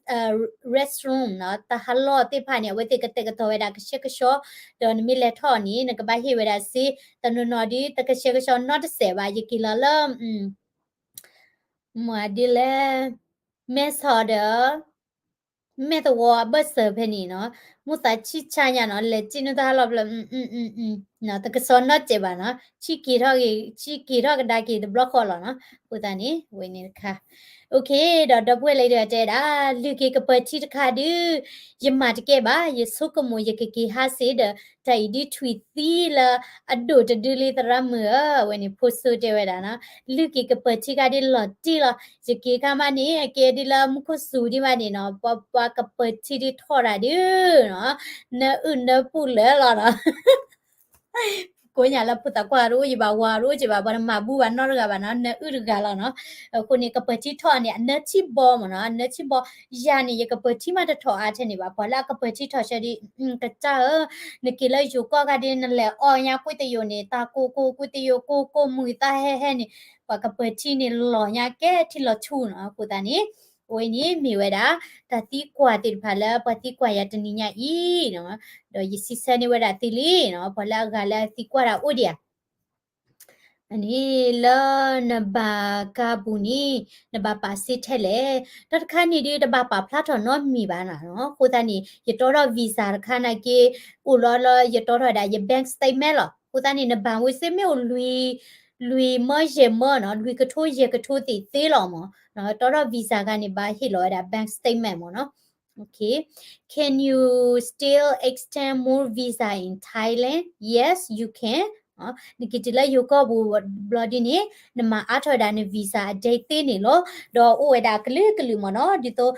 restroom နီၤ, တၢ်ဟးလီၢ်သ့ၣ်တဖၣ်န့ၣ် အဝဲသ့ၣ်ကတဲာ်ကတီၤဝဲဒၣ်ကဆှဲကဆှီ, ဒီးနမ့ၢ်လဲၤထီၣ်န့ၣ် နကဘၣ်ဟ့ၣ်ဝဲဒၣ်စ့, တနီၤနီၤဒ်တကဆှဲကဆှီနီတစဲးဘၣ်. ယက့ၤလီၤလၢ မ့ၢ်ဒ်လဲၣ်, မဲဆီးဒီး မဲၢ်သဝီအဘၢၣ်စၢၤဖဲန့ၣ်နီၤ, မိၣ်သးဆံၣ်ဆါညါနီၤ, လဲၤစံၣ်နုာ်တၢ်ဟးလီၢ်ဖျၢၣ်, တကဆှီနီတစဲးဘၣ်နီၤ, ဆံၣ်က့ၤထီၣ်က့ၤ, ဆံၣ်က့ၤထီၣ်ကဒါက့ၤတဘျီဃီလီၤနီၤ. အဃိသတးန့ၣ် ဝဲန့ၣ်တခါ Okay, ဒီးဒီပုၢ်ဝဲၢ်လၢတဂၤတဲဒၣ်, လုၢ်က့ၤကပၢၤထံတခါဒုး, ယမၤတကဲဘၣ်, ယဆိကမိၣ်ယကက့ၤဟးစ့ၢ်ဒီး တၢ်အံၤဒ်ထွံၣ်သံလၢအဒိၣ်တဒုလံသရၣ်မုၣ်ဧၢ, အဝဲန့ၣ်ဖိစိတဲဝဲဒၣ်နီၤ, လုၢ်က့ၤကပၢၤထံခါဒ်လီၤတံၢ်လီၤ, ယက့ၤခါမးန့ၣ် အကဲဒ်လၢမူခိၣ်စူၤဒ်မးန့ၣ်နီၤ, ပှၤ ပှၤကပၢၤထံဒ်ထီၣ်တၢ်ဒုးနီၤ, နအုၣ်နၢပူၣ်လၢာ်လီၤနီၤ. ကိးညါလၢဖိသၣ်ခွါတအိၣ်ယဘၣ်, ဝၤတအိၣ်ယဘၣ်, ပှၤတမၤဘူဘၣ်နီတဂၤဘၣ်နီၤ, နအုၣ်တဂၤလီၤနီၤ. အဃိန့ၣ် ကပၢၤထံထီၣ်န့ၣ် အနၢထံဘီမ့ၢ်နီၤ, အနၢထံဘီ, ယၤန့ၣ် ယကပၢၤထံမးတထီၣ်အါထဲန့ၣ်ဘၣ်, ပှၤလၢအကပၢၤထံထီၣ်ဆၢဒ်, ကစၢ်ဧၢ, နက့ၤလၢယိၤကီၢ်ခါဒ်နလဲၤအီၣ်ညါကွံာ်တယိာ်န့ၣ် တၢ်ကိၢ်ကိၢ်ကွံာ်တယိာ် ကိၢ်ကိၢ်မုၢ်သၣ်ဟဲဟဲန့ၣ်, ပှၤကပၢၤထံန့ၣ်လီၤညါကဲထံလီၤဆူၣ်နီၤ. အဃိသတးန့ၣ် အဝဲန့ၣ်မ့ၢ်ဝဲဒၣ် တၢ်သံကွၢ်သ့ၣ်တဖၣ်လၢပှၤသံကွၢ်ယၤတနံၤညါအံၤနီၤ, ဒီးယစံးဆၢန့ၢ်ဝဲဒၣ်သုလံနီၤ, ပှၤလၢအဂၤလၢအသံကွၢ်တၢ်အိၣ်ဒံးဧါ. န့ၣ်လၢနဘၣ်ကါပူၤန့ၣ် နဘၣ်ပာ်စ့ထဲလဲၣ်, တၢ်တခါန့ၣ်ဒုး တဘၣ်ပာ်ဖျါထီၣ်နီတမံၤဘၣ်နီၤ. အဃိသတးန့ၣ် ယတီထီၣ် visa တခါနာ်က့ အိၣ်လီၤလၢယတီထီၣ်ဝဲဒၣ်ယ bank statement လီၤ. အဃိသတးန့ၣ် နဘၣ်ဝဲစ့မ့ၢ်အိၣ်လွံၢ် လွံၢ်မၢယဲၢ်မၢနီၤ, လွံၢ်ကထိယဲၢ်ကထိသ့ၣ်သ့လီၤမး, တီထီၣ် visa ခါန့ၣ် ဘၣ်ဟ့ၣ်လီၤဝဲဒၣ် bank statement မးနီၤ. Can you still extend more visa in Thailand? Yes, you can. နက့ၤတုၤလၢယိၤကီၢ်ပူၤဘျီဒ်န့ၣ် နမၤအါထီၣ်ဝဲဒၣ်န visa အ date သ့န့ၣ်လီၤ. ဒီးအိၣ်ဝဲဒၣ်ကလုာ်ကလုာ်မ့ၢ်နီၤ, ဒ်သိး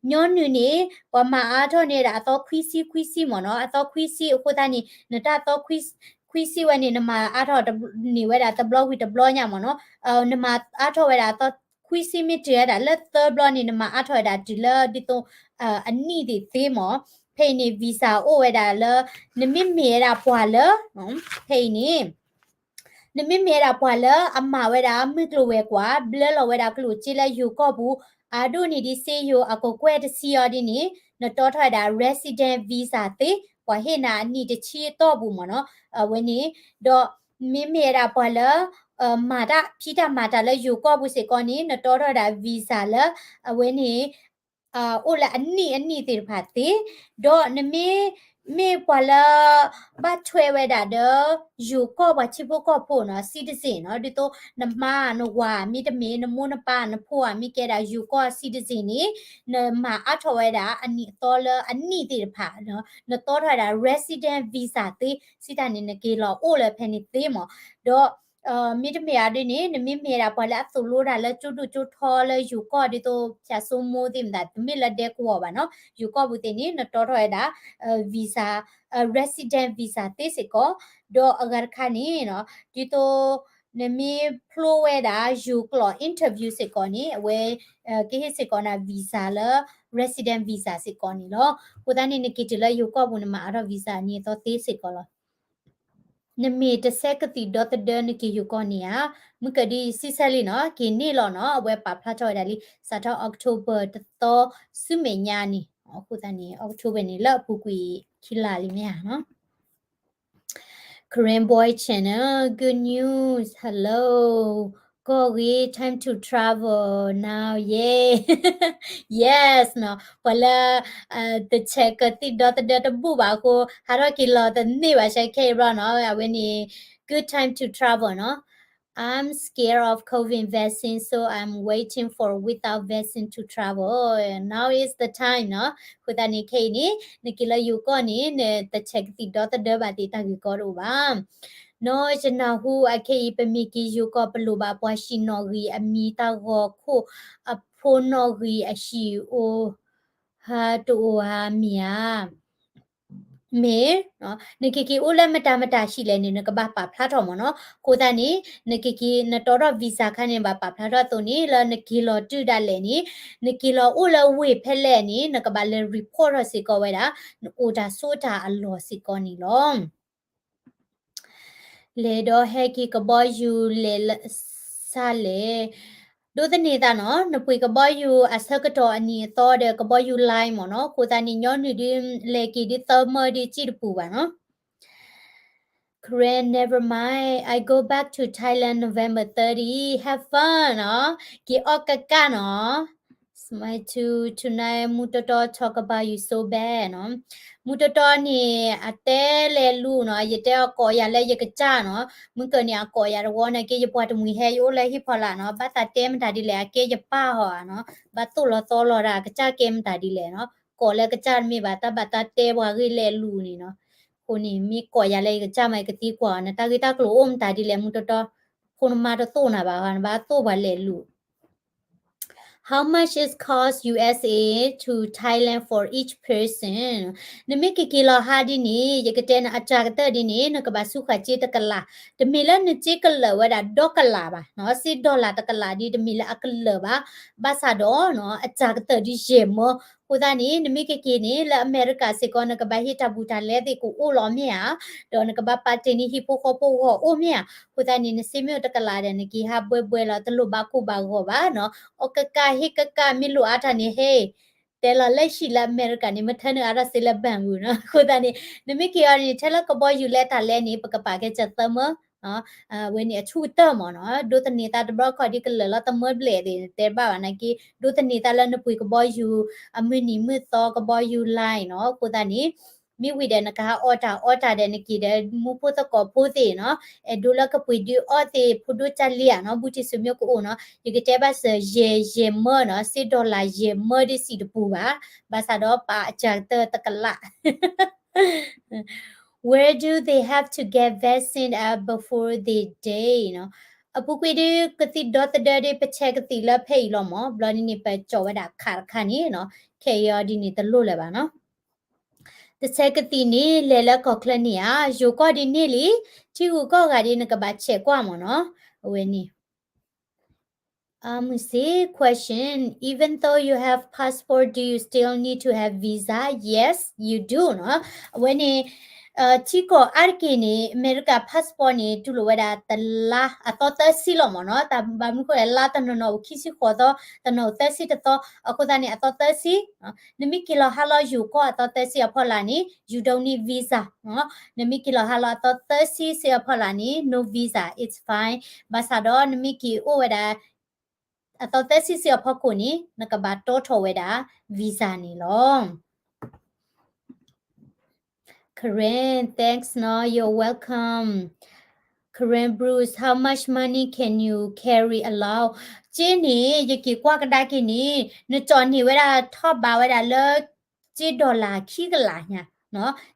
ညီနုၢ်န့ၣ် ပှၤမၤအါထီၣ်န့ၢ်ဝဲဒၣ်အသီခွံဆံခွံဆံမ့ၢ်နီၤ, အသီခွံဆံအဃိသတးန့ၣ် နတၢ်သီခွံဆံဝဲန့ၣ် နမၤအါထီၣ်န့ၢ်ဝဲဒၣ်တဘျီဝံၤတဘျီညါမ့ၢ်နီၤ, နမၤအါထီၣ်ဝဲဒၣ်အသီခွံဆံမ့ၢ်တုၤဝဲဒၣ်လၢသၢဘျီန့ၣ် နမၤအါထီၣ်ဝဲဒၣ်တုၤလၢဒ်သိး အနံၣ်သ့ၣ်သ့မ့ၢ်, ဖဲအံၤန့ၣ် visa အိၣ်ဝဲဒၣ်လၢ နမ့မ့ၢ်ဝဲဒၣ်ပှၤလၢ ဖဲအံၤန့ၣ် နမ့မ့ၢ်ဝဲဒၣ်ပှၤလၢအမၤဝဲဒၣ်မုၢ်ကျိၤဝဲၤကွာ် ဘျၢလီၤဝဲဒၣ်ကျိၣ်စ့လၢယိၤကီၢ်ပူၤ အဒိၣ်န့ၣ်ဒ်စ့ယိၤအကကွဲၢ်တဆံအီၤဒ်န့ၣ် နတီထီၣ်ဝဲဒၣ် resident visa သ့, ပှၤဟ့ၣ်နၤအနံၣ်တဆံအတီၢ်ပူၤမ့ၢ်နီၤ, အဝဲန့ၣ်, ဒီးမ့မ့ၢ်ဝဲဒၣ်ပှၤလၢ မၤတၢ်ဖံးတၢ်မၤတၢ်လၢယိၤကီၢ်ပူၤစ့ၢ်ကီးန့ၣ် နတီထီၣ်ဝဲဒၣ် visa လၢ အဝဲန့ၣ် အိၣ်လၢအနံၣ်အနံၣ်သ့ၣ်တဖၣ်သ့, ဒီးနမ့ၢ် မ့ၢ်ပှၤလၢ ဘၣ်ထွဲဝဲဒၣ်ဒီး ယိၤကီၢ်ပှၤထံဖိကီၢ်ဖိနီၤ citizen နီၤ, ဒ်သိး နမါ နဝၤမ့တမ့ၢ် နမိၢ်နပၢ်နဖိဧါ မ့ၢ်ကဲဒၣ်ယိၤကီၢ် citizen န့ၣ် နမၤအါထီၣ်ဝဲဒၣ်အနံၣ်အသီလၢအနံၣ်သ့ၣ်တဖၣ်, နတီထီၣ်ဝဲဒၣ် resident visa သ့, စံးတၢ်န့ၣ် နက့ၤလီၤအိၣ်လၢဖဲန့ၣ်သ့မ့ၢ်, ဒီး မ့တမ့ၢ်အဒ်န့ၣ် နမ့မ့ၢ်ဒၣ်ပှၤလၢအသိၣ်လိတၢ်လၢကၠိဒိၣ်ကၠိထီလၢယိၤကီၢ်ဒ်သိး ဖၠးစိမိသ့ၣ်မတၤ တမ့ၢ်လၢဒဲကဝီၤဘၣ်နီၤ, ယိၤကီၢ်ပူၤသ့ၣ်န့ၣ် နတီထီၣ်ဝဲဒၣ် visa, resident visa သ့စ့ၢ်ကီး, ဒီးအဂၤတခါန့ၣ် ဒ်သိး နမ့ၢ်ဖျိဝဲဒၣ်ယိၤကျိာ် interview စ့ၢ်ကီးန့ၣ် အဝဲ ကဟ့ၣ်စ့ၢ်ကီးနၤ visa လၢ resident visa စ့ၢ်ကီးန့ၣ်လီၤ. အဃိသတးန့ၣ် နက့ၤတုၤလၢယိၤကီၢ်ပူၤ နမၤအါထီၣ် visa အနံၣ်အသီသ့စ့ၢ်ကီးလီၤ. နမ့ၢ်တဆဲးကသံၣ်ဒီသဒၢနက့ၤယိၤကီၢ်န့ၣ်ဧါ, မုၢ်ကဒံစံးဆဲးလံနီၤ, က့ၤန့ၢ်လီၤနီၤ, အဝဲပာ်ဖျါထီၣ်ဝဲဒၣ်လံ စးထီၣ် October တသီ ဆူမဲာ်ညါန့ၣ်, အဃိသတးန့ၣ် October န့ၣ် လၢအပူၤကွံာ်ခံလါလံမ့ၢ်ဧါနီၤ. Korean Boy Channel, good news, hello, ကီၢ်ဂ့ၤ time to travel now, yay, yes နီၤ, ပှၤလၢ တဆဲးကသံၣ်ဒီသဒၢတဘူၣ်ဘၣ်အဃိ ဟးထီၣ်က့ၤလီၤတန့ၢ်ဘၣ် ဆဲးခဲအံၤဘျီနီၤ, အဝဲန့ၣ် good time to travel နီၤ. I'm scared of COVID vaccine, so I'm waiting for without vaccine to travel. Now is the time နီၤ. အဃိသတးန့ၣ် ခဲအံၤန့ၣ် နက့ၤလၢယိၤကီၢ်န့ၣ် နတဆဲးကသံၣ်ဒီသဒၢဘၣ်သ့ၣ် တၢ်ဂ့ၢ်ကီတအိၣ်ဘၣ်. နီၢ်ယနၢ်ဟူအခဲအံၤ ပမ့ၢ်က့ၤယိၤကီၢ် ပလိၣ်ဘၣ်ပှၤဟံၣ်နီၣ်ဂံၢ်အမံၤ တၢ်ဂီၤခိၣ်အဖိနီၣ်ဂံၢ်အဟံၣ်အိၣ် ဟါတအိၣ်ဧါမ့ၢ်ဧါ. မ့ၢ် နက့ၤက့ၤအိၣ်လၢမတၤမတၤဟံၣ်လဲၣ်န့ၣ် နကဘၣ်ပာ်ဖျါထီၣ်မ့ၢ်နီၤ. အဃိသတးန့ၣ် နက့ၤက့ၤ နတီထီၣ် visa ခါန့ၣ် ဘၣ်ပာ်ဖျါထီၣ်အသိးန့ၣ် လၢနက့ၤလီၤတုၤဒၣ်လဲာ်န့ၣ် နက့ၤလီၤအိၣ်လၢဝ့ၢ်ဖဲလဲၣ်န့ၣ် နကဘၣ်လဲၤ report ထီၣ်စ့ၢ်ကီးဝဲဒၣ် နအိၣ်တၢ်ဆိးတၢ်အလီၢ်စ့ၢ်ကီးန့ၣ်လီၤ. လဲၤဒီးဟဲက့ၤကဘီယူၤလဲၤ ဆါလဲၣ်, ဒိးသန့ၤသးနီၤ, နပှ့ၤကဘီယူၤအဆၢကတီၢ်အနံၤအသီဒီး ကဘီယူၤ line မ့ၢ်နီၤ. အဃိသတးန့ၣ် ညီနုၢ်ဒ်လဲၤက့ၤဒ်သၢမၢဒ်စံၣ်တပူၤဘၣ်နီၤ. Korean, never mind. I go back to Thailand November thirty. Have fun နီၤ. က့ၤအီၣ်ကကၣ်နီၤ. Smile to tonight မူတီတီ talk about you so bad နီၤ. မူတီတီန့ၣ် အတဲလဲၤလူၤနီၤ, ယတဲအကိးယၤလၢယကစၢ်နီၤ. မုၢ်ကၢန့ၣ် အကိးယၤတဝီန့ၣ်က့ ယပှၤတမှံၤဟဲ ယအိၣ်လၢဟံၣ်ဖီလာ်နီၤ. ဘၣ်သးတဲမတၤဒ်လဲၣ် အကဲယပၢ်ဟီဧါနီၤ. ဘၣ်သိၣ်လီၤသီလီၤဒၣ် အကစၢ်ကဲမတၤဒ်လဲၣ်နီၤ. ကိးလၢကစၢ်တမ့ၢ်ဘၣ် တၢ်ဘၣ်တၢ်တဲပှၤဂ့ၢ်လဲၤလူၤန့ၣ်နီၤ. အဃိန့ၣ် မ့ၢ်ကိးယၤလၢယကစၢ်မး ယကသံကွၢ်အီၤ နတၢ်ဂ့ၢ်တၢ်ကျိၤအိၣ်မတၤဒ်လဲၣ် မူတီတီ. ဖိနမါတသိၣ်နၤဘၣ်ဟီ နဘၣ်သိၣ်ပှၤလဲၤလူၤ How much is cost U S A to Thailand for each person? နမ့ၢ်က့ၤက့ၤလီၤဟါဒ်န့ၣ် ယကတဲနၤအစှၤကတၢၢ်ဒ်န့ၣ် နကဘၣ်ဆူၣ်ဃာ်စ့တကလး, တမ့ၢ်လၢနစ့ကလၢာ်ဝဲဒၣ်ဒီကလးဘၣ်နီၤ, စ့ဒီလၣ်တကလးဒ်တမ့ၢ်လၢအကလၢာ်ဘၣ်, ဘၣ်ဆၣ်ဒီးနီၤ အစှၤကတၢၢ်ဒ်ယဲၢ်မၢ, အဃိသတးန့ၣ် နမ့ၢ်က့ၤက့ၤန့ၣ် လၢအမဲရကၤစ့ၢ်ကီး နကဘၣ်ဟ့ၣ်တၢ်ဘူးတၢ်လဲသ့ၣ်ကအိၣ်လီၤမ့ၢ်ဧါ, ဒီးနကဘၣ်ပာ်တ့ၢ်န့ၢ်ဟံၣ်ဖိဃီဖိဂီၢ်အိၣ်မ့ၢ်ဧါ, အဃိသတးန့ၣ် နစ့မ့ၢ်အိၣ်တကလးဒီး နက့ၤဟးဘှဲဘှဲလီၤ တလိၣ်ဘၣ်ကိၢ်ဘၣ်ဂီၤဘၣ်နီၤ, အီၣ်ကကၣ်ဟ့ၣ်ကကၣ်မ့ၢ်လိၣ်အါတၢ်န့ၣ်ဟဲ တဲလီၤလၢဟံၣ်လၢအမဲရကၤန့ၣ် မ့ၢ်ထဲနုာ်အါထီၣ်စ့လၢ ဘၣ်မုာ် နီၤ, အဃိသတးန့ၣ် နမ့ၢ်က့ၤအီၤန့ၣ် ထဲလၢကဘီယူၤလဲတၢ်လဲန့ၣ် ပကပာ်ကဲစၢၤသၢမၢ, ဝဲန့ၣ်အဆူၣ်ကတၢၢ်မၢ်နီၤ, ဒိးသန့ၤသးတဘျီခီၣ်ဒ်ကလၢာ်လီၤတမၢဘျဲၣ်သ့ၣ် နတဲဘၣ်ဘၣ်နာ်က့, ဒိးသန့ၤသးလၢနပှ့ၤကဘီယူၤ အမုၢ်နံၤမုၢ်သီကဘီယူၤ line နီၤ, အဃိသတးန့ၣ် မ့ၢ်ဝံၤဒီးနကဟးအီၣ်တၢ်အီတၢ်ဒီးနက့ၤဒီးမူဖိသကိးဖိသ့ၣ်နီၤ, အဲၣ်ဒိးလၢကပှ့ၤဒုးအီၣ်သ့ၣ် ဖိဒိၣ်ကၢ်လံဧါနီၤ, ဘူးတံၢ်စူၤမ့ၢ်ကအိၣ်နီၤ, ယကတဲဘၣ်စၢၤ ယဲၢ် ယဲၢ်မၢနီၤ, စ့ dollar ယဲၢ်မၢဒ်စံးတပူၤဘၣ်, ဘၣ်ဆၣ်ဒီးပာ်အစှၤကတၢၢ်တကလး Where do they have to get vaccine at before they die နီၤ, အပူၤကွံာ်ဒုးကသံၣ်ဒီသဒၢဒုး ပဆဲးကသံၣ်လၢဖဲအံၤလီၤမၢ်, ဘျီန့ၣ်န့ၣ် ပကၠီၣ်ဝဲဒၣ်ခးတခါန့ၣ်နီၤ, ခဲအံၤအီၤဒ်န့ၣ်တလိၣ်လၢၤဘၣ်နီၤ. တဆဲးကသံၣ်န့ၣ် လဲၤလၢကီၢ်ချၢန့ၣ်ဧါ, ယိၤကီၢ်ဒ်န့ၣ်လံ, ထံဂုၤကီၢ်ဂၤဒ်န့ၣ် နကဘၣ်ဆဲးကွၢ်မၢ်နီၤ, အဝဲန့ၣ် အမုၢ်စ့ question, even though you have passport, do you still need to have visa? Yes, you do နီၤ, အဝဲန့ၣ် ထံကီၢ်အါတက့ၢ်န့ၣ် အမဲရကၤ passport န့ၣ် တူၢ်လိာ်ဝဲဒၣ်တလါအသီသၢဆံလီၤမၢ်နီၤ, တၢ်ဘၣ်မနုၤဃိလဲၣ် လါတနီၤနီၤအိၣ်ခံဆံဃိးသီ, တနီၤအိၣ်သၢဆံတသီ, အဃိသတးန့ၣ် အသီသၢဆံ, နမ့ၢ်က့ၤလီၤဟါလီၤယိၤကီၢ်အသီသၢဆံအဖီလာ်န့ၣ် you don't need visa နီၤ, နမ့ၢ်က့ၤလီၤဟါလီၤအသီသၢဆံစ့အဖီလာ်န့ၣ် no visa, it's fine, ဘၣ်ဆၣ်ဒီးနမ့ၢ်က့ၤအိၣ်ဝဲဒၣ် အသီသၢဆံစ့အဖီခိၣ်န့ၣ် နကဘၣ်တီထီၣ်ဝဲဒၣ် visa န့ၣ်လီၤ. Karen, thanks နီၤ, you're welcome. Karen Bruce, how much money can you carry around? က့န့ၣ် ယက့ၤကွၢ်ကဒါက့ၤန့ၣ် နကၠီၣ်န့ၢ်ဝဲဒၣ်ထီၣ်ဘးဝဲဒၣ်လၢ က့ dollar ခံကလးညါ,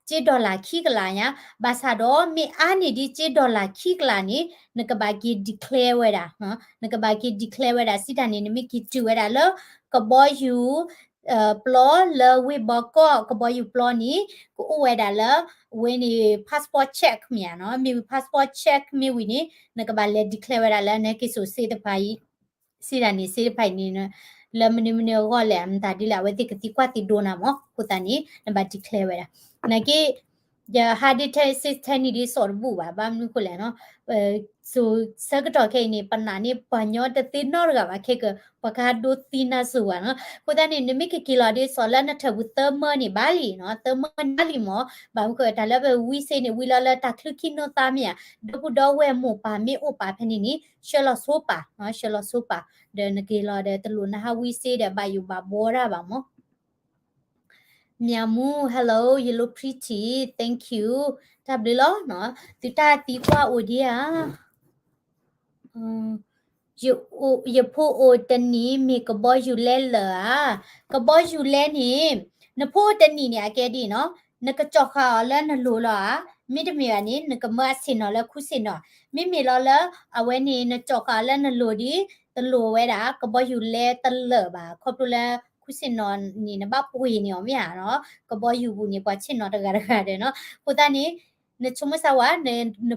က့ dollar ခံကလးညါ, ဘၣ်ဆၣ်ဒီးမ့ၢ်အါန့ၢ်ဒ်က့ dollar ခံကလးန့ၣ် နကဘၣ်က့ၤ declare ဝဲဒၣ်, နကဘၣ်က့ၤ declare ဝဲဒၣ် စံးတၢ်န့ၣ် နမ့ၢ်က့ၤတုၤဝဲဒၣ်လၢ ကဘီယူၤ ပျီလၢဝ့ၢ်ဘီကီၢ် ကဘီယူၤပျီန့ၣ် ကအိၣ်ဝဲဒၣ်လၢ အဝဲန့ၣ် passport check မ့ၢ်ဧါနီၤ, မ့ၢ်ဝံၤ passport check မ့ၢ်ဝံၤန့ၣ် နကဘၣ်လဲၤ declare ဝဲဒၣ်လၢ နဟဲက့ၤစိာ်စ့တဖၣ်အံၤ စံးတၢ်န့ၣ် စ့တဖၣ်အံၤန့ၣ် လၢမနုၤမနုၤအဂီၢ်လဲၣ် မတၤဒ်လဲၣ် အဝဲသ့ၣ်ကသံကွၢ်သံဒိးနၤမၢ်, အဃိသတးန့ၣ် နဘၣ် declare ဝဲဒၣ်, နာ်က့ ယဟါဒ့ထဲစ့ထဲနံၣ်ဒ်စိာ်တဘူၣ်ဘၣ်, ဘၣ်မနုၤဃိလဲၣ်နီၤ, စိၤဆၢကတီၢ်ခဲအံၤန့ၣ် ပနာ်န့ၢ်ပှၤညီတသ့နီတဂၤဘၣ်, ခဲက ပှၤကဟးဒိသံနၤစိၤဘၣ်နီၤ, အဃိသတးန့ၣ် နမ့ၢ်ကက့ၤလီၤဒ်စိာ်လၢနထၢၣ်ပူၤသၢမၢန့ၣ် ဘၣ်လံနီၤ, သၢမၢနၢလံမၢ်, ဘၣ်မနုၤဃိ တၢ်လၢပဝံစ့န့ၣ် ဝံလီၤလၢတၢ်ချုးခံနိသါမ့ၢ်ဧါ, ဒီပုၢ်ဒီဝဲၢ်မိၢ်ပၢ်မ့ၢ်အိၣ်ပာ်ဖဲန့ၣ်န့ၣ် ဆှၢလီၤဆိပာ်, ဆှၢလီၤဆိပာ်, ဒီးနက့ၤလီၤဒီးတလိၣ်နဟးဝံစ့ဒီးဘၣ်ယိၣ်ဘၣ်ဘှီတၢ်ဘၣ်မၢ် မၠၣ်မူ hello, you look pretty, thank you, တၢ်ဘျုးလီၤ, သုတၢ်သံကွၢ်အိၣ်ဒံးဧါ, ယဖိအိၣ်တနံၣ်မ့ၢ်ကဘီယူၤလဲလၢာ်ဧါ, ကဘီယူၤလဲန့ၣ် နဖိအိၣ်တနံၣ်န့ၣ် အကဲဒ်အံၤနီၤ, နကကၠီၣ်ဃာ်အီၤလၢနလိၤလီၤဧါ, မ့တမ့ၢ်ဘၣ်န့ၣ် နကမၢအဆ့ၣ်နီၤလၢခူဆ့ၣ်နီၤ, မ့မ့ၢ်လီၤလၢ အဝဲန့ၣ် နကၠီၣ်ဃာ်အီၤလၢနလိၤဒီး တလိၣ်ဝဲဒၣ် ကဘီယူၤလဲတလၢာ်ဘၣ်, ခီဖျိလၢခူဆ့ၣ်နီၤန့ၣ် နဘၣ်ပှ့ၤန့ၢ်အီၤမ့ၢ်ဧါနီၤ, ကဘီယူၤပူၤန့ၣ် ပှၤဆ့ၣ်နီၤတဂၤတဂၤဒီးနီၤ, အဃိသတးန့ၣ် နဆိကမိၣ်ဆါဝဲ န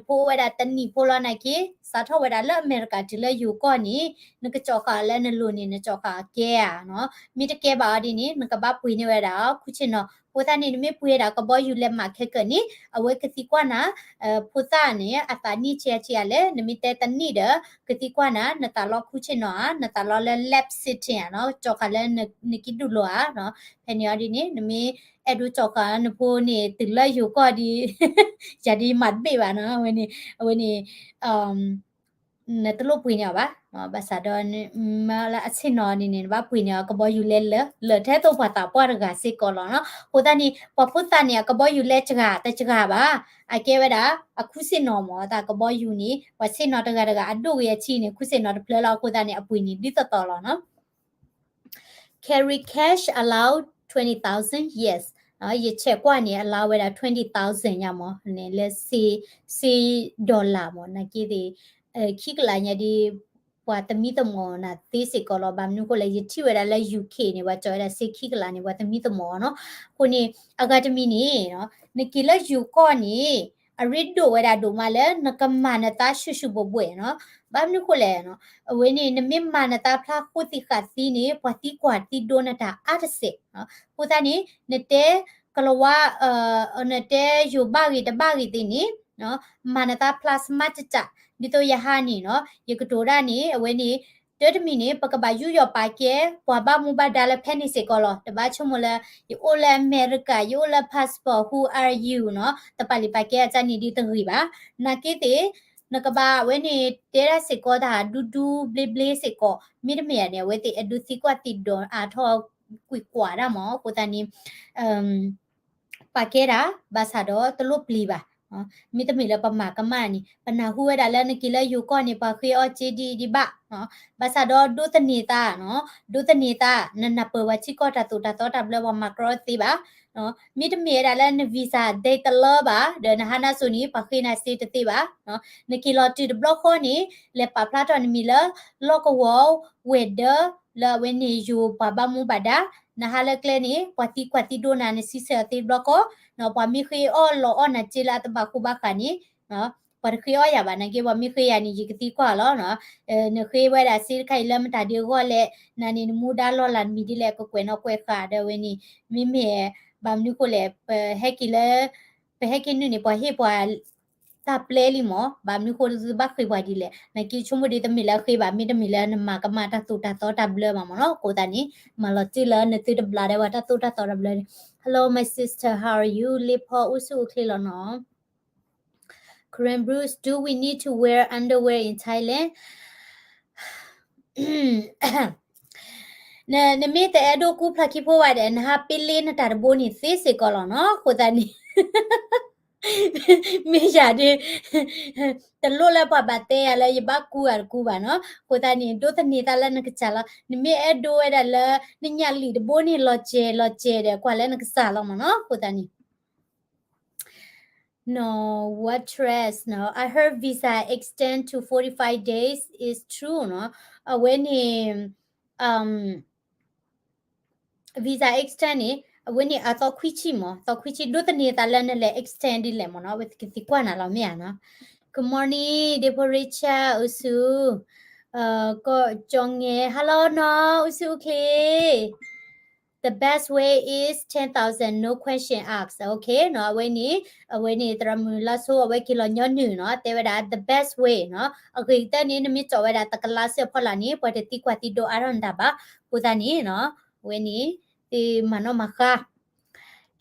ဖိအိၣ်ဝဲဒၣ်တနံၣ်ဖိလီၤနာ်က့ စးထီၣ်ဝဲဒၣ်လၢအမဲရကၤတုၤလၢယိၤကီၢ်န့ၣ် နကကၠီၣ်ဃာ်အီၤလၢနလိၤန့ၣ် နကၠီၣ်ဃာ်အီၤကဲဧါနီၤ, မ့ၢ်တကဲဘၣ်အီၤဒ်န့ၣ် နကဘၣ်ပှ့ၤန့ၢ်ဝဲဒၣ်ခူဆ့ၣ်နီၤ, အဃိသတးန့ၣ် နမ့ၢ်ပှ့ၤဝဲဒၣ်ကဘီယူၤလဲမးခဲကၢၣ်န့ၣ် အဝဲကသံကွၢ်နၤ ဖိသၣ်န့ၣ် အသးနံၣ်ဆံးအါဆံးအါလဲၣ်, နမ့ၢ်တဲတနံၣ်ဒီး ကသံကွၢ်နၤ နသးလီခူဆ့ၣ်နီၤဧါ, နသးလီလၢ lapsed citizen ဧါနီၤ, ကၠီၣ်ဃာ်လၢနကံၢ်ဒူၣ်လိၤဧါနီၤ, ဖဲန့ၣ်အီၤဒ်န့ၣ် နမ့ၢ်အဲၣ်ဒိးကၠီၣ်ဃာ်နဖိန့ၣ် တုၤလၢယိၤကီၢ်ဒ် ယၤဒ်မၤတဘ့ၣ်ဘၣ်နီၤ, အဝဲန့ၣ် အဝဲန့ၣ် နတလိၣ်ပှ့ၤန့ၢ်အီၤဘၣ်, ဘၣ်ဆၣ်ဒီး မ့ၢ်လၢအဆ့ၣ်နီၤန့ၣ်န့ၣ် နဘၣ်ပှ့ၤန့ၢ်အီၤ ကဘီယူၤလဲလၢာ် လၢာ်ထဲသိးပှၤသးပှၢ်တဂၤစ့ၢ်ကီးလီၤနီၤ, အဃိသတးန့ၣ် ပှၤဖိသၣ်န့ၣ် အကဘီယူၤလဲတဂၤ တဂၤဘၣ်, အကဲဝဲဒၣ် အခူဆ့ၣ်နီၤမၢ်, တၢ်ကဘီယူၤန့ၣ် ပှၤဆ့ၣ်နီၤတဂၤတဂၤ အဒိၣ်ဂ့ၤအဆံးန့ၣ် ခူဆ့ၣ်နီၤတဖျၢၣ်လီၤ, အဃိသတးန့ၣ် အပှ့ၤန့ၢ်ဒ်သိးသိးလီၤနီၤ. Carry cash allow twenty thousand, yes. ယဆဲးကွၢ်န့ၣ် allow ဝဲဒၣ် twenty thousand ညါမၢ်, န့ၣ်လၢ စ့ dollar မၢ်, နာ်က့သ့ၣ် ခံကလးညါဒ် ပှၤသမံသမိးနၤသ့စ့ၢ်ကီးလီၤ, ဘၣ်မနုၤအဃိလဲၣ် ယထံၣ်ဝဲဒၣ်လၢ UK န့ၣ် ပှၤကၠီၣ်ဝဲဒၣ်စ့ခံကလးန့ၣ် ပှၤသမံသမိးအီၤနီၤ, အဃိန့ၣ် အဂၤတမံၤန့ၣ် နက့ၤလၢယိၤကီၢ်န့ၣ် အရ့ဒိၣ်ဝဲဒၣ်ဒိၣ်မးလၢ နကမၤနသးၡူၣ်ၡူၣ်ဘှဲၣ်ဘှဲၣ်နီၤ, ဘၣ်မနုၤအဃိလဲၣ် အဝဲန့ၣ် နမ့ၢ်မၤနသးဖျါဃိသံဃာ်သံန့ၣ် ပှၤသံကွၢ်သံဒိးနတၢ်အါတစဲး, အဃိသတးန့ၣ် နတဲကလၤဝါ နတဲယိၤဘၣ်ဂ့ၤတဘၣ်ဂ့ၤသ့ၣ်န့ၣ် မၤနသးဖျါ smart တစဲး, ဒ်သိးယဟါန့ၣ်နီၤ ယကတိၤဒၣ်န့ၣ် အဝဲန့ၣ် တၢ်တမံၤန့ၣ် ပကဘၣ်ယူးယီၣ်ပာ်ကဲ ပှၤဘၣ်မူဘၣ်ဒါလၢဖဲန့ၣ်စ့ၢ်ကီးလီၤ. တဘၣ်ဆိကမိၣ်လၢ ယအိၣ်လၢအမဲရကၤ ယအိၣ်လၢ passport, who are you နီၤ, တပာ်လုၢ်ပာ်ကဲအတၢ်န့ၣ်ဒ်တဂ့ၤဘၣ်. နာ်က့သ့ၣ် နကဘၣ်ဝဲန့ၣ် တဲဒၣ်စ့ၢ်ကီးတၢ်ဒူဒူဘျ့ဘျ့စ့ၢ်ကီး, မ့တမ့ၢ်န့ၣ် အဝဲသ့ၣ်အဲၣ်ဒိးသံကွၢ်သံဒိးအါထီၣ်ကွံာ်ကွၢ်ဒၣ်မး, အဃိသတးန့ၣ် ပာ်ကဲတၢ် ဘၣ်ဆၣ်ဒီးတလိၣ်ပျံၤဘၣ်. မ့တမ့ၢ်လၢပမၤကမၣ်န့ၣ် ပနၢ်ဟူဝဲဒၣ်လၢနက့ၤလၢယိၤကီၢ်န့ၣ် ပှၤဃ့အီၣ်စ့ဒံးဒံးဘၣ်. ဘၣ်ဆၣ်ဒီးဒိးသန့ၤသး, ဒိးသန့ၤသး နနၢ်ပၢၢ်ပှၤထံကီၢ်တၢ်သိၣ်တၢ်သီတၢ်ဘျၢ ပှၤမၤကြီတသ့ဘၣ်. မ့တမ့ၢ်ဝဲဒၣ်လၢန visa ဒ့တလၢဘၣ် ဒီးနဟါနါစိၤန့ၣ် ပှၤဃ့နၤစ့တသ့ဘၣ်. နက့ၤလီၤတုၤတဘျီဃီန့ၣ် လဲၤပာ်ဖျါထီၣ်နမံၤလၢ လီၢ်ကဝီၤ ဝဲၤဒၢ လၢအဝဲန့ၣ်ယိၤပှၤဘၣ်မူဘၣ်ဒါ, နဟါလၢကျဲန့ၣ် ပှၤသံကွၢ်သံဒိးနၤ နစံးဆၢအီၤသ့တဘျီဃီ, ပှၤမ့ၢ်ဃ့အီၣ်လီၤအီၣ်နၤစ့လၢအတဘၣ်ဃူဘၣ်ဃးန့ၣ် ပှၤတဃ့အီၣ်ယၤဘၣ် နာ်က့ ပှၤမ့ၢ်ဃ့ယၤန့ၣ် ယကသံကွၢ်လီၤ. နဃ့ဝဲဒၣ်စ့တခါအံၤလၢမတၤဒုးအဂီၢ်လဲၣ်, နၤန့ၣ်နမူဒါလီၢ်လၤနမံၤဒ်လဲၣ် ကကွဲးနီၣ်ကွဲးဃာ်ဒီးဝဲန့ၣ် မ့မ့ၢ် ဘၣ်မနုၤဃိလဲၣ် ပဟဲက့ၤလၢ ပဟဲက့ၤနုာ်န့ၣ် ပှၤဟ့ၣ်ပှၤ တၢ်ပျဲလံမး, ဘၣ်မနုၤဃိသုဘၣ်ဃ့ပှၤဒ်လဲၣ်, နာ်က့ဆိကမိၣ်ဒ်တမ့ၢ်လၢအဃ့ဘၣ် မ့တမ့ၢ်လၢနမၤကမၣ်တၢ်သိၣ်တၢ်သီတၢ်ဘျၢဘၣ်မးနီၤ, အဃိသတးန့ၣ် မၤလီၤတံၢ်လၢနသုတဘျးဒဲးပှၤတၢ်သိၣ်တၢ်သီတၢ်ဘျၢန့ၣ်. Hello, my sister, how are you? လ့ဖီအိၣ်ဆူၣ်အိၣ်ချ့လီၤနီၤ. Karen Bruce, do we need to wear underwear in Thailand? နမ့ၢ်တအဲၣ်ဒိးကူဖျါခံဖိဝဲဒီး နဟးပ့လ့နတၢ်တဘိန့ၣ်သ့စ့ၢ်ကီးလီၤနီၤ, အဃိသတးန့ၣ် မ့ၢ်ယၤဒ် တလိၣ်လၢပှၤဘၣ်တဲယၤလၢယဘၣ်ကူအတကူဘၣ်နီၤ, အဃိသတးန့ၣ် ဒိးသန့ၤသးလၢနကစၢ်လီၤ. နမ့ၢ်အဲၣ်ဒိးဝဲဒၣ်လၢ နညၣ်လံာ်တဘိန့ၣ် လီၤစဲၤလီၤစဲၤဒီး ကွၢ်လၢနကစၢ်လီၤမးနီၤ, အဃိသတးန့ၣ် နီၤ what dress နီၤ, I heard visa extend to forty-five days is true နီၤ, အဝဲန့ၣ် visa extend န့ၣ် အဝဲန့ၣ်အသီခွံဆံမး, သီခွံဆံ ဒိးသန့ၤသးလၢနလဲၤ extend ဒ်လဲၣ်မးနီၤ, အဝဲကသံကွၢ်နၤလီၤမ့ၢ်ဧါနီၤ. Good morning, ဒ့ဖိ Richard အိၣ်ဆူၣ်, ကီၢ်ကၠီငဲ hello နီၤ အိၣ်ဆူၣ်အိၣ်ချ့ The best way is ten thousand, no question asked. Okay နီၤ, အဝဲန့ၣ် အဝဲန့ၣ် သရၣ်မုၣ်လါဆိ အဝဲက့ၤလီၤညီနုၢ်နီၤ, တဲဝဲဒၣ် the best way နီၤ, အဂ့ၤကတၢၢ်န့ၣ် နမ့ၢ်ကၠီၣ်ဝဲဒၣ်တကလးစ့ၢ်အဖီလာ်န့ၣ် ပှၤတသံကွၢ်သံဒိးအါထီၣ်နတၢ်ဘၣ်, အဃိသတးန့ၣ်နီၤ, အဝဲန့ၣ် သုမၤနီၣ်မၤဃါ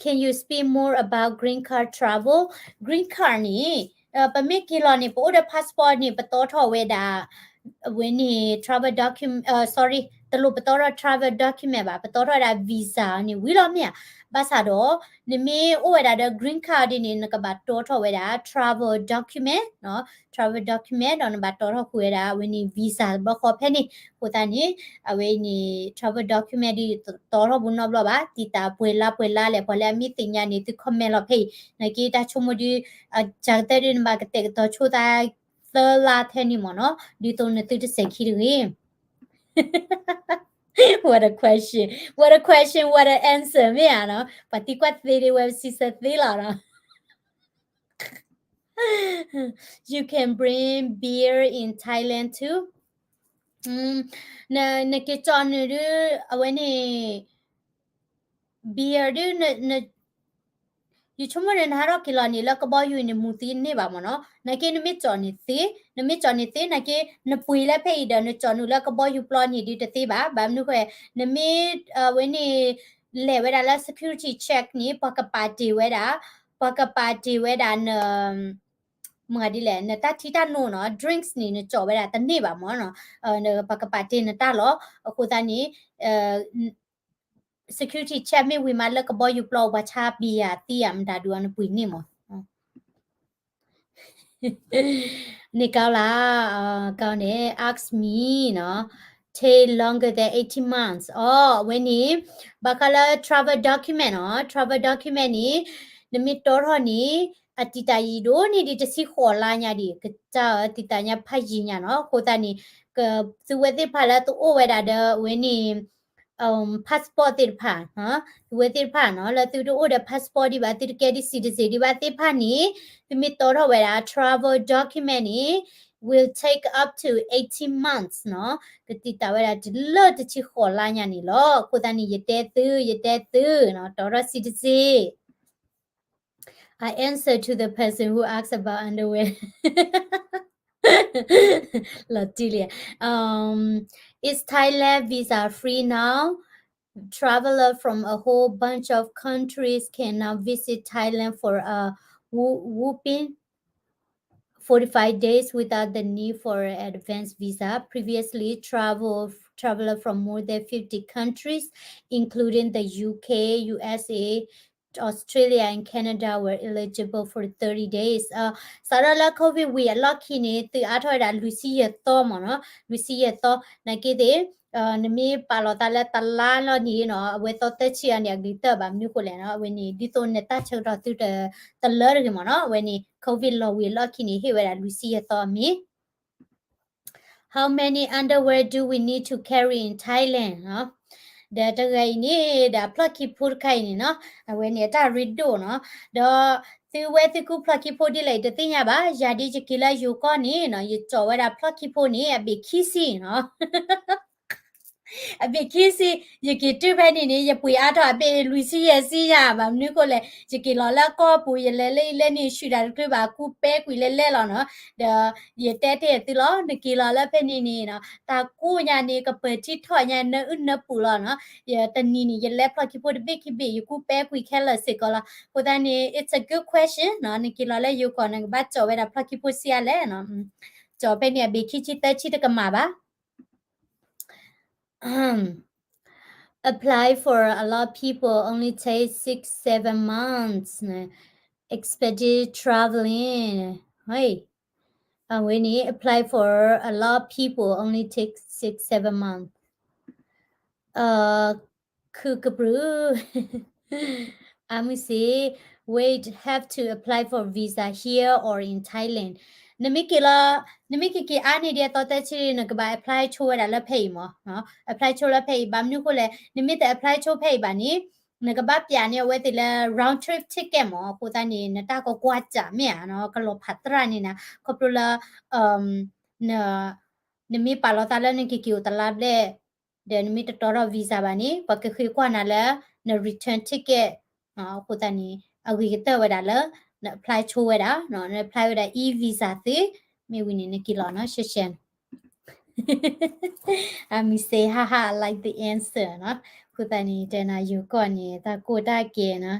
Can you speak more about green card travel? Green card န့ၣ် ပမ့ၢ်က့ၤလီၤန့ၣ် ပအိၣ်ဒီး passport န့ၣ် ပတီထီၣ်ဝဲဒၣ် အဝဲန့ၣ် travel document, sorry, တလိၣ်ပတီထီၣ် travel document ဘၣ်, ပတီထီၣ်ဝဲဒၣ် visa န့ၣ်ဝံၤလီၤမ့ၢ်ဧါ. ဘၣ်ဆၣ်ဒီး နမ့ၢ်အိၣ်ဝဲဒၣ်ဒီး green card ဒ်န့ၣ် နကဘၣ်တီထီၣ်ဝဲဒၣ် travel document နီၤ, travel document ဒီးနဘၣ်တီထီၣ်ဃုာ်ဝဲဒၣ် အဝဲန့ၣ် visa တဘျီဃီဖဲန့ၣ်, အဃိသတးန့ၣ် အဝဲန့ၣ် travel document ဒ်တီထီၣ်ဘူးနီတဘျီဘၣ်, တံာ်တာ်ပှဲၤလါပှဲၤလါလဲၣ်, ပှၤလၢအမ့ၢ်သ့ၣ်ညါန့ၣ် သု comment လီၤဖဲအံၤ, နာ်က့တၢ်ဆိကမိၣ်ဒ် ကကတၢၢ်ဒ်နဘၣ်ကတဲာ်ကတီၤဆိသး သၢလါထဲန့ၣ်မးနီၤ, ဒ်သိးနသုတစဲးခံတဂ့ၤ. What a question, what a question, what an answer မ့ၢ်ဧါနီၤ, ပှၤသံကွၢ်သ့ဒ်ဝဲပစံးဆၢသ့လီၤနီၤ. You can bring beer in Thailand too. နက့ၤကၠီၣ်နုာ်ဒ် အဝဲန့ၣ် beer ဒ် ယဆိကမိၣ်န့ၣ် နဟးထီၣ်က့ၤလီၤန့ၣ် လၢကဘီယူၤန့ၣ် မူၤသံန့ၢ်ဘၣ်မးနီၤ, နာ်က့နမ့ၢ်ကၠီၣ်န့ၣ်သ့, နမ့ၢ်ကၠီၣ်န့ၣ်သ့ နာ်က့ နပှ့ၤလၢဖဲအံၤဒီး နကၠီၣ်နုာ်လၢကဘီယူၤပျီန့ၣ်ဒ်တသ့ဘၣ်, ဘၣ်မနုၤဃိ နမ့ၢ် အဝဲန့ၣ် လဲၤဝဲဒၣ်လၢ security check န့ၣ် ပှၤကပာ်တ့ၢ်ဝဲဒၣ်, ပှၤကပာ်တ့ၢ်ဝဲဒၣ်န မ့ၢ်ဒ်လဲၣ် နတၢ်ထံတၢ်နိနီၤ, drinks န့ၣ် နကၠီၣ်ဝဲဒၣ်တန့ၢ်ဘၣ်မးနီၤ, ပှၤကပာ်တ့ၢ်နတၢ်လီၤ, အဃိသတးန့ၣ် security check မ့ၢ်ဝံၤမးလၢကဘီယူၤပျီ ပှၤဆါပံၤယၤသံယၤမတၤဒုးအီၤ နပှ့ၤန့ၢ်မး န့ၣ်ကီးလၢ ကီးန့ၣ် ask me နီၤ take longer than eighteen months အီၤ အဝဲန့ၣ် ဘၣ်ဃးလၢ travel document နီၤ travel document န့ၣ် နမ့ၢ်တီထီၣ်န့ၣ် အတံာ်တာ်ယံာ်ဒိၣ်န့ၢ်ဒံးတဆံဃိးလါညါဒံး ကစၢ်တံာ်တာ်ညါဖးယံာ်ညါနီၤ အဃိသတးန့ၣ် သုဝဲသ့ၣ်တဖၣ်လၢတအိၣ်ဝဲဒၣ်ဒီး အဝဲန့ၣ် passport သ့ၣ်တဖၣ် သုဝဲသ့ၣ်တဖၣ်နီၤ လၢသုတအိၣ်ဒီး passport ဒံးဘၣ် သုတကဲဒ် citizen ဒံးဘၣ်သ့ၣ်တဖၣ်န့ၣ် သုမ့ၢ်တီထီၣ်ဝဲဒၣ် travel document န့ၣ် will take up to eighteen months နီၤ ကတံာ်တာ်ဝဲဒၣ်တုၤလၢတဆံဃိးလါညါန့ၣ်လီၤ. အဃိသတးန့ၣ် ယတဲသု ယတဲသုနီၤ တီထီၣ် citizen. I answer to the person who asked about underwear. လီၤတံၢ်လံ. Um, is Thailand visa free now? Traveler from a whole bunch of countries can now visit Thailand for a who- whooping forty-five days without the need for an advance visa. Previously, travel traveler from more than fifty countries, including the U K, U S A, Australia and Canada were eligible for thirty days. စးထီၣ်လၢ COVID ဝံၤအလီၢ်ခံန့ၣ် သုးအါထီၣ်ဝဲဒၣ်လွံၢ်ဆံယဲၢ်သီမ့ၢ်နီၤ, လွံၢ်ဆံယဲၢ်သီ, နာ်က့သ့ၣ် နမ့ၢ်ပာ်လီၤသးလၢတလါလီၤန့ၣ်နီၤ, အဝဲသီသၢဆံအံၤန့ၣ် အဂ့ၤတၢၢ်ဘၣ်. မနုၤဃိလဲၣ်နီၤ, အဝဲန့ၣ် ဒ်သိးနတၢ်ဆၢကတီၢ်သုတလၢတဂ့ၤမ့ၢ်နီၤ, အဝဲန့ၣ် COVID လီၤဝံၤအလီၢ်ခံန့ၣ် ဟ့ၣ်ဝဲဒၣ်လွံၢ်ဆံယဲၢ်သီအမံၤ How many underwear do we need to carry in Thailand? ဒီးတဂၤအံၤန့ၣ် ဒီးအဖျီၣ်ခံဖိတခါအံၤန့ၣ်နီၤ, အဝဲန့ၣ်အတၢ်ရ့ဒိၣ်နီၤ, ဒီးသုဝဲသုကူဖျီၣ်ခံဖိဒ်လဲၣ် ယတသ့ၣ်ညါဘၣ်, ယၤဒ်ယက့ၤလၢယိၤကီၢ်န့ၣ်နီၤ, ယကၠီၤဝဲဒၣ်ဖျီၣ်ခံဖိန့ၣ် အဘ့ၣ်ခံဆံနီၤ အဘ့ၣ်ခံဆံ, ယက့ၤတုၤဖဲန့ၣ်န့ၣ် ယပှ့ၤအါထီၣ်အဘ့ၣ်လွံၢ်ဆံယဲၢ်ဆံညါဘၣ်. မနုၤဃိလဲၣ်, ယက့ၤလီၤလၢအကီၢ်ပူၤ ယလဲၤလၢအံၤလၢန့ၣ် ဆူၣ်တၢ်တချုးဘၣ် ကူပဲကွံာ်လဲၤလဲၤလီၤနီၤ. ဒီးယတဲတ့ၢ်သုလီၤ, နက့ၤလီၤလၢဖဲန့ၣ်န့ၣ်နီၤ, တၢ်ကိၢ်ညါန့ၣ် ကပၢၤထံထီၣ်ညါ နအုၣ်နပူၤလီၤနီၤ. ယတနံၤန့ၣ် ယလဲၤဖျီၣ်ခံဖိတဘ့ၣ်ခံဘ့ၣ် ယကူပဲကွံာ်ခဲလၢာ်စ့ၢ်ကီးလီၤ. အဃိသတးန့ၣ် it's a good question နီၤ, နက့ၤလီၤလၢယိၤကီၢ် နကဘၣ်ကၠီၤဝဲဒၣ်ဖျီၣ်ခံဖိဆံးအါလဲၣ်နီၤ, ကၠီၤဖဲန့ၣ် အဘ့ၣ်ခံဆံသၢဆံတကမၣ်ဘၣ် Apply for a lot of people only take six, seven months. Expedited traveling. အဝဲန့ၣ် apply for a lot of people only take six, seven months. ခုကပြု အမုၢ်စ့ wait, have to apply for visa here or in Thailand. နမ့ၢ်က့ၤလီၤ, နမ့ၢ်က့ၤက့ၤအါန့ၢ်ဒံးအသီသၢဆံ နကဘၣ် apply ဆိဝဲဒၣ်လၢဖဲအံၤမး, apply ဆိလၢဖဲအံၤ ဘၣ်မနုၤဃိလဲၣ်, နမ့ၢ်တ apply ဆိဖဲအံၤဘၣ်န့ၣ် နကဘၣ်ပျးန့ၢ်အဝဲသ့ၣ်လၢ round trip ticket မး, အဃိသတးန့ၣ် နတၢ်ကကွၢ်စးမ့ၢ်ဧါနီၤ, ကလီၤဖးသရၣ်န့ၣ်နၤ, ခီဖျိလၢ နမ့ၢ်ပာ်လီၤသးလၢနကက့ၤအိၣ်တလါဘျဲၣ် ဒီးနမ့ၢ်တတီထီၣ် visa ဘၣ်န့ၣ် ပှၤကဃ့ကွၢ်နၤလၢ န return ticket အဃိသတးန့ၣ် အဂ့ၤကတၢၢ်ဝဲဒၣ်လၢ န apply ဆိဝဲဒၣ်, န apply ဝဲဒၣ် e visa သ့, မ့ၢ်ဝံၤန့ၣ် နက့ၤလီၤနီၤ ရှဲရှဲ အမုၢ်စ့ ဟါဟါ I like the answer နီၤ, အဃိသတးန့ၣ် တဲနၤယိၤကီၢ်န့ၣ် တၢ်ကိၢ်တၢ်ကဲနီၤ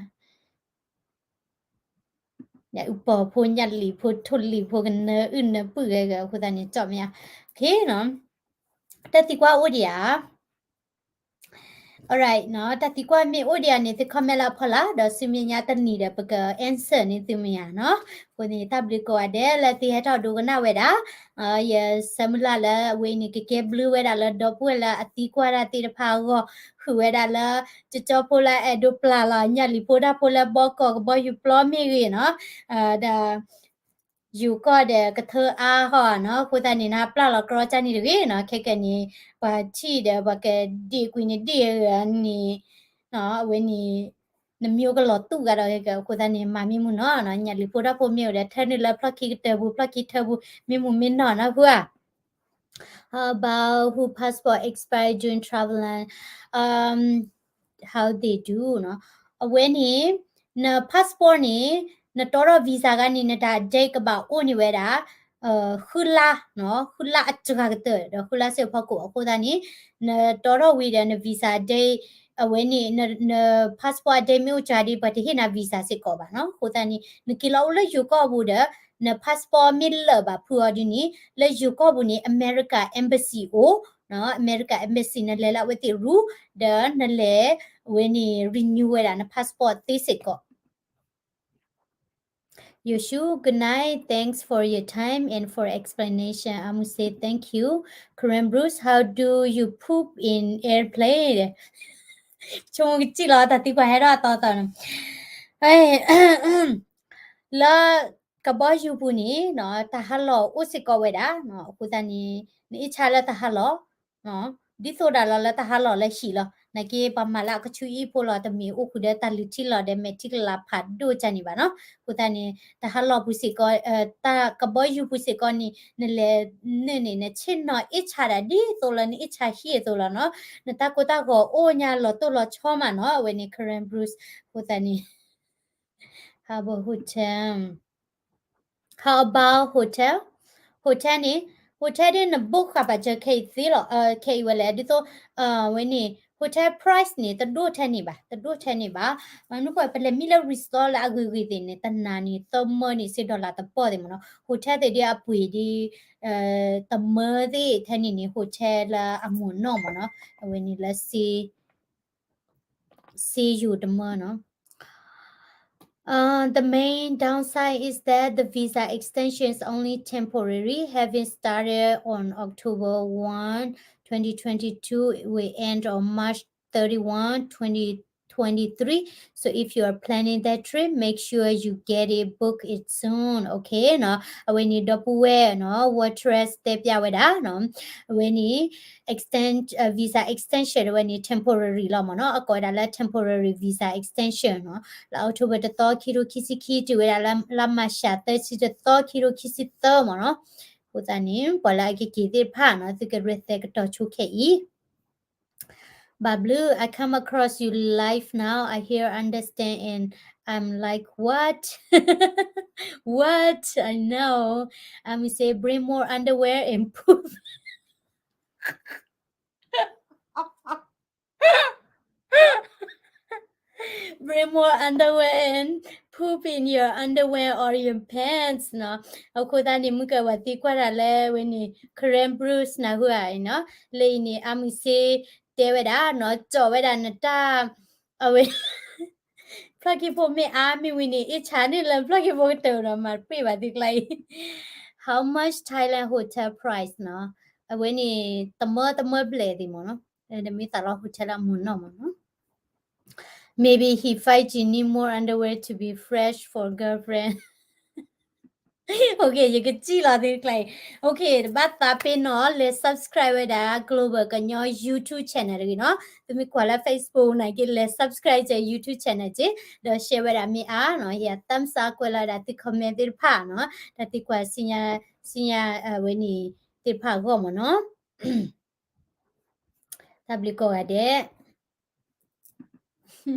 ညၣ်အုၣ်ပီၤဖိ ညၣ်လံၤဖိ ထိၣ်လံၤဖိ ကနၢအုၣ်နၢပုၣ်ဂဲၤဂဲၤ အဃိသတးန့ၣ် ကၠီၣ်မ့ၢ်ဧါ, တၢ်သံကွၢ်အိၣ်ဒံးဧါ, alright နီၤ, တၢ်သံကွၢ်မ့ၢ်အိၣ်ဒံးဧါန့ၣ် သု comment လၢအဖီလာ် ဒီးဆူမဲာ်ညါတနံၤဒီး ပက answer န့ၢ်သုမ့ၢ်ဧါနီၤ, အဃိန့ၣ် တၢ်ဘျုးကိးဂၤဒဲးလၢသုဟဲထီၣ်ဒိကနၣ်ဝဲဒၣ် ယဆၢမုၢ်လၢ်လၢအဝဲအံၤန့ၣ် ကကဲဘျုးဝဲဒၣ်လၢ ဒီပုၢ်ဝဲၢ်လၢအသံကွၢ်တၢ်သ့ၣ်တဖၣ်အဂီၢ်, ဃုာ်ဝဲဒၣ်လၢ ကၠီကၠီဖိလၢအဲၣ်ဒိးပျၢ်လီၤ ညၣ်လံၤဖိတၢ်ဖိလၢဘီကီၢ်ကဘီယူၤပျီမ့ၢ်ဂ့ၤနီၤ, ဒီး ယူၤကီၢ်ဒီးကထၢအါဟီၣ်နီၤ, အဃိသတးန့ၣ် နပျၢ်လီၤကြီကၢ်န့ၣ်တဂ့ၤနီၤ, ခဲကနံၣ် ပှၤထံၣ်ဒီး ပှၤကဒ့ၣ်ကွံာ်န့ၣ်ဒ့ၣ်ဂၤန့ၣ်, အဝဲန့ၣ် နမ့ၢ်အိၣ်ကလီၤတူၢ်ဂၤဒီး အဃိသတးန့ၣ် မၤမ့ၢ်မုာ်နီၤ, ညၣ်လံၤဖိတၢ်ဖိမ့ၢ်အိၣ်ဒီး ထၢနုာ်လၢဖျီၣ်ခံကတၢၢ်ပူၤ ဖျီၣ်ခံထၢပူၤ မ့ၢ်မုာ်မ့ၢ်နီၢ်နီၤ ဖုဧါ How about who passport expire during traveling? How they do နီၤ, အဝဲန့ၣ် န passport န့ၣ် နတီထီၣ် visa ဂၤန့ၣ် နတၢ် date ကဘၣ်အိၣ်န့ၢ်ဝဲဒၣ် ဃုလါ, ဃုလါအစှၤကတၢၢ် ဒီးဃုလါစ့ၢ်ဖီခိၣ် အဃိသတးန့ၣ် နတီထီၣ်ဝံၤဒီး န visa date အဝဲန့ၣ် န passport date မ့ၢ်အိၣ်စှၤဒီး ပှၤတဟ့ၣ်နၤ visa စ့ၢ်ကီးဘၣ်နီၤ, အဃိသတးန့ၣ် နက့ၤလီၤအိၣ်လၢယိၤကီၢ်ပူၤဒီး န passport မ့ၢ်လၢာ်ဘၣ်ဖုအီၤဒ်န့ၣ် လၢယိၤကီၢ်ပူၤန့ၣ် America Embassy အိၣ်, America Embassy နလဲၤလၢအဝဲသ့ၣ်ရူ ဒီးနလဲၤ အဝဲန့ၣ် renew ဝဲဒၣ်န passport သ့စ့ၢ်ကီး Yoshu, good night. Thanks for your time and for explanation. I must say thank you. Karen Bruce, how do you poop in airplane? ဆိကမိၣ်ကစံၣ်လီၤ တၢ်သံကွၢ်ဟဲထီၣ်အသီသီန့ၣ် လၢကဘီယူၤပူၤန့ၣ် တၢ်ဟးလီၢ်အိၣ်စ့ၢ်ကီးဝဲဒၣ် အဃိသတးန့ၣ် နအ့ၣ်ဆါလၢတၢ်ဟးလီၢ် ဒ်သိးဒၣ်လီၤလၢတၢ်ဟးလီၢ်လၢဟံၣ်လီၤ. နာ်က့ ပှၤမၤလၢအကဆူအံၣ်ဖိလီၤ တမ့ၢ်အိၣ်ဃုာ်ဒီးတၢ်လုၢ်ထံလီၤဒီးမဲာ်ထံကလၤဖးဒိၣ်ကန့ၣ်ဘၣ်နီၤ. အဃိသတးန့ၣ် တၢ်ဟးလီၢ်ပူၤစ့ၢ်ကီး တၢ်ကဘီယူၤပူၤစ့ၢ်ကီးန့ၣ် နလဲၤနုာ်န့ၣ် နဆ့ၣ်နီၤအ့ၣ်ဆါဒၣ်ဒ်သိးလၢနအ့ၣ်ဆါဟံၣ်အသိးလီၤနီၤ. နတၢ်ကိၢ်တၢ်ဂီၤအိၣ်ညါလီၤတိၢ်လီၤဆီမးနီၤ. အဝဲန့ၣ် Karen Bruce အဃိသတးန့ၣ် How about hotel? How about hotel? Hotel န့ၣ် hotel ဒ်န book ဃာ်ပာ်စၢၤခဲအံၤသ့လီၤ, ခဲအံၤဝဲလဲၣ် ဒ်သိး ဝဲန့ၣ် hotel price န့ၣ် တဒိၣ်ထဲန့ၣ်ဘၣ်, တဒိၣ်ထဲန့ၣ်ဘၣ်. မနုၤဃိ ပလဲၤမံလၢ resort လၢအဂ့ၤဂ့ၤသ့ၣ်န့ၣ် တနၤန့ၣ် သၢမၢန့ၣ် စ့ dollar တပီၢ်သ့ၣ်မ့ၢ်နီၤ. hotel သ့ၣ်ဒ်အပှ့ၤဒ် တမၢသ့ၣ်ထဲန့ၣ်န့ၣ် hotel လၢအမုာ်နီၢ်မ့ၢ်နီၤ. အဝဲန့ၣ်လၢ စ့ယိၤတမၢနီၤ. Uh, the main downside is that the visa extension is only temporary, having started on October one, twenty twenty-two, will end on March thirty-one, twenty twenty-three. So if you are planning that trip, make sure you get it, book it soon, okay နီၤ. အဝဲန့ၣ်ဒီပုၢ်ဝဲၢ်နီၤ Waters တဲပျးဝဲဒၣ်နီၤ အဝဲန့ၣ် extend, uh, visa extension အဝဲန့ၣ် temporary လီၤမ့ၢ်နီၤ, အကိးဝဲဒၣ်လၢ temporary visa extension နီၤ, လၢ October တသီ ခံထိခံဆံခံ တုၤဝဲဒၣ်လၢ လါမၤရှး သၢဆံတသီ ခံထိခံဆံသၢမ့ၢ်နီၤ. အဃိသတးန့ၣ် ပှၤလၢအကက့ၤသ့ၣ်တဖၣ်နီၤ သုကရဲၣ်သဲကတီၤဆိခဲအံၤ Bablu, I come across you live now. I hear, understand, and I'm like, what? What? I know. I'm say, bring more underwear and poop. Bring more underwear and poop in your underwear or your pants နီၤ. အဃိသတးန့ၣ် မုၢ်ကဝၤသံကွၢ်တၢ်လၢဝဲန့ၣ် Karen Bruce နၢ်ဟူဧါနီၤ. လၢအံၤန့ၣ် အမုၢ်စ့ တဲဝဲဒၣ်နီၤ ကၠီၣ်ဝဲဒၣ်နတၢ် အဝဲ ဖျီၣ်ခံဖိမ့ၢ်အါမ့ၢ်ဝံၤန့ၣ် အ့ၣ်ဆါန့ၢ်လၢဖျီၣ်ခံဖိကတၢၢ်ဒီး မၤတပ့ၢ်ဘၣ်သုကျါအံၤ How much Thailand hotel price နီၤ. အဝဲန့ၣ် တမၢတမၢဘျဲၣ်သ့ၣ်မ့ၢ်နီၤ. တမ့ၢ်သးလီ hotel လၢအမုာ်နီၢ်မ့ၢ်နီၤ. Maybe he fight you need more underwear to be fresh for girlfriend. Okay, ယကစံၣ်လီၤသုကျါအံၤ. Okay, တဘၣ်သးပ့ၤနီၣ် လဲၤ subscribe ဝဲဒၣ် Global ကညီ YouTube channel တဂ့ၤနီၤ. သုမ့ၢ်ကွၢ်လၢ Facebook နာ်က့ လဲၤ subscribe က့ၤ YouTube channel က့ၤ ဒီး share ဝဲဒၣ်မ့ၢ်အါနီၤ. ယ thumbs up ကွဲးလီၤဝဲဒၣ်သု comment သ့ၣ်တဖၣ်နီၤ. တၢ်သုကွၢ် ဆူညါ ဆူညါ အဝဲန့ၣ်သ့ၣ်တဖၣ်အဂီၢ်မ့ၢ်နီၤ. တၢ်ဘျုးကိးဂၤဒဲး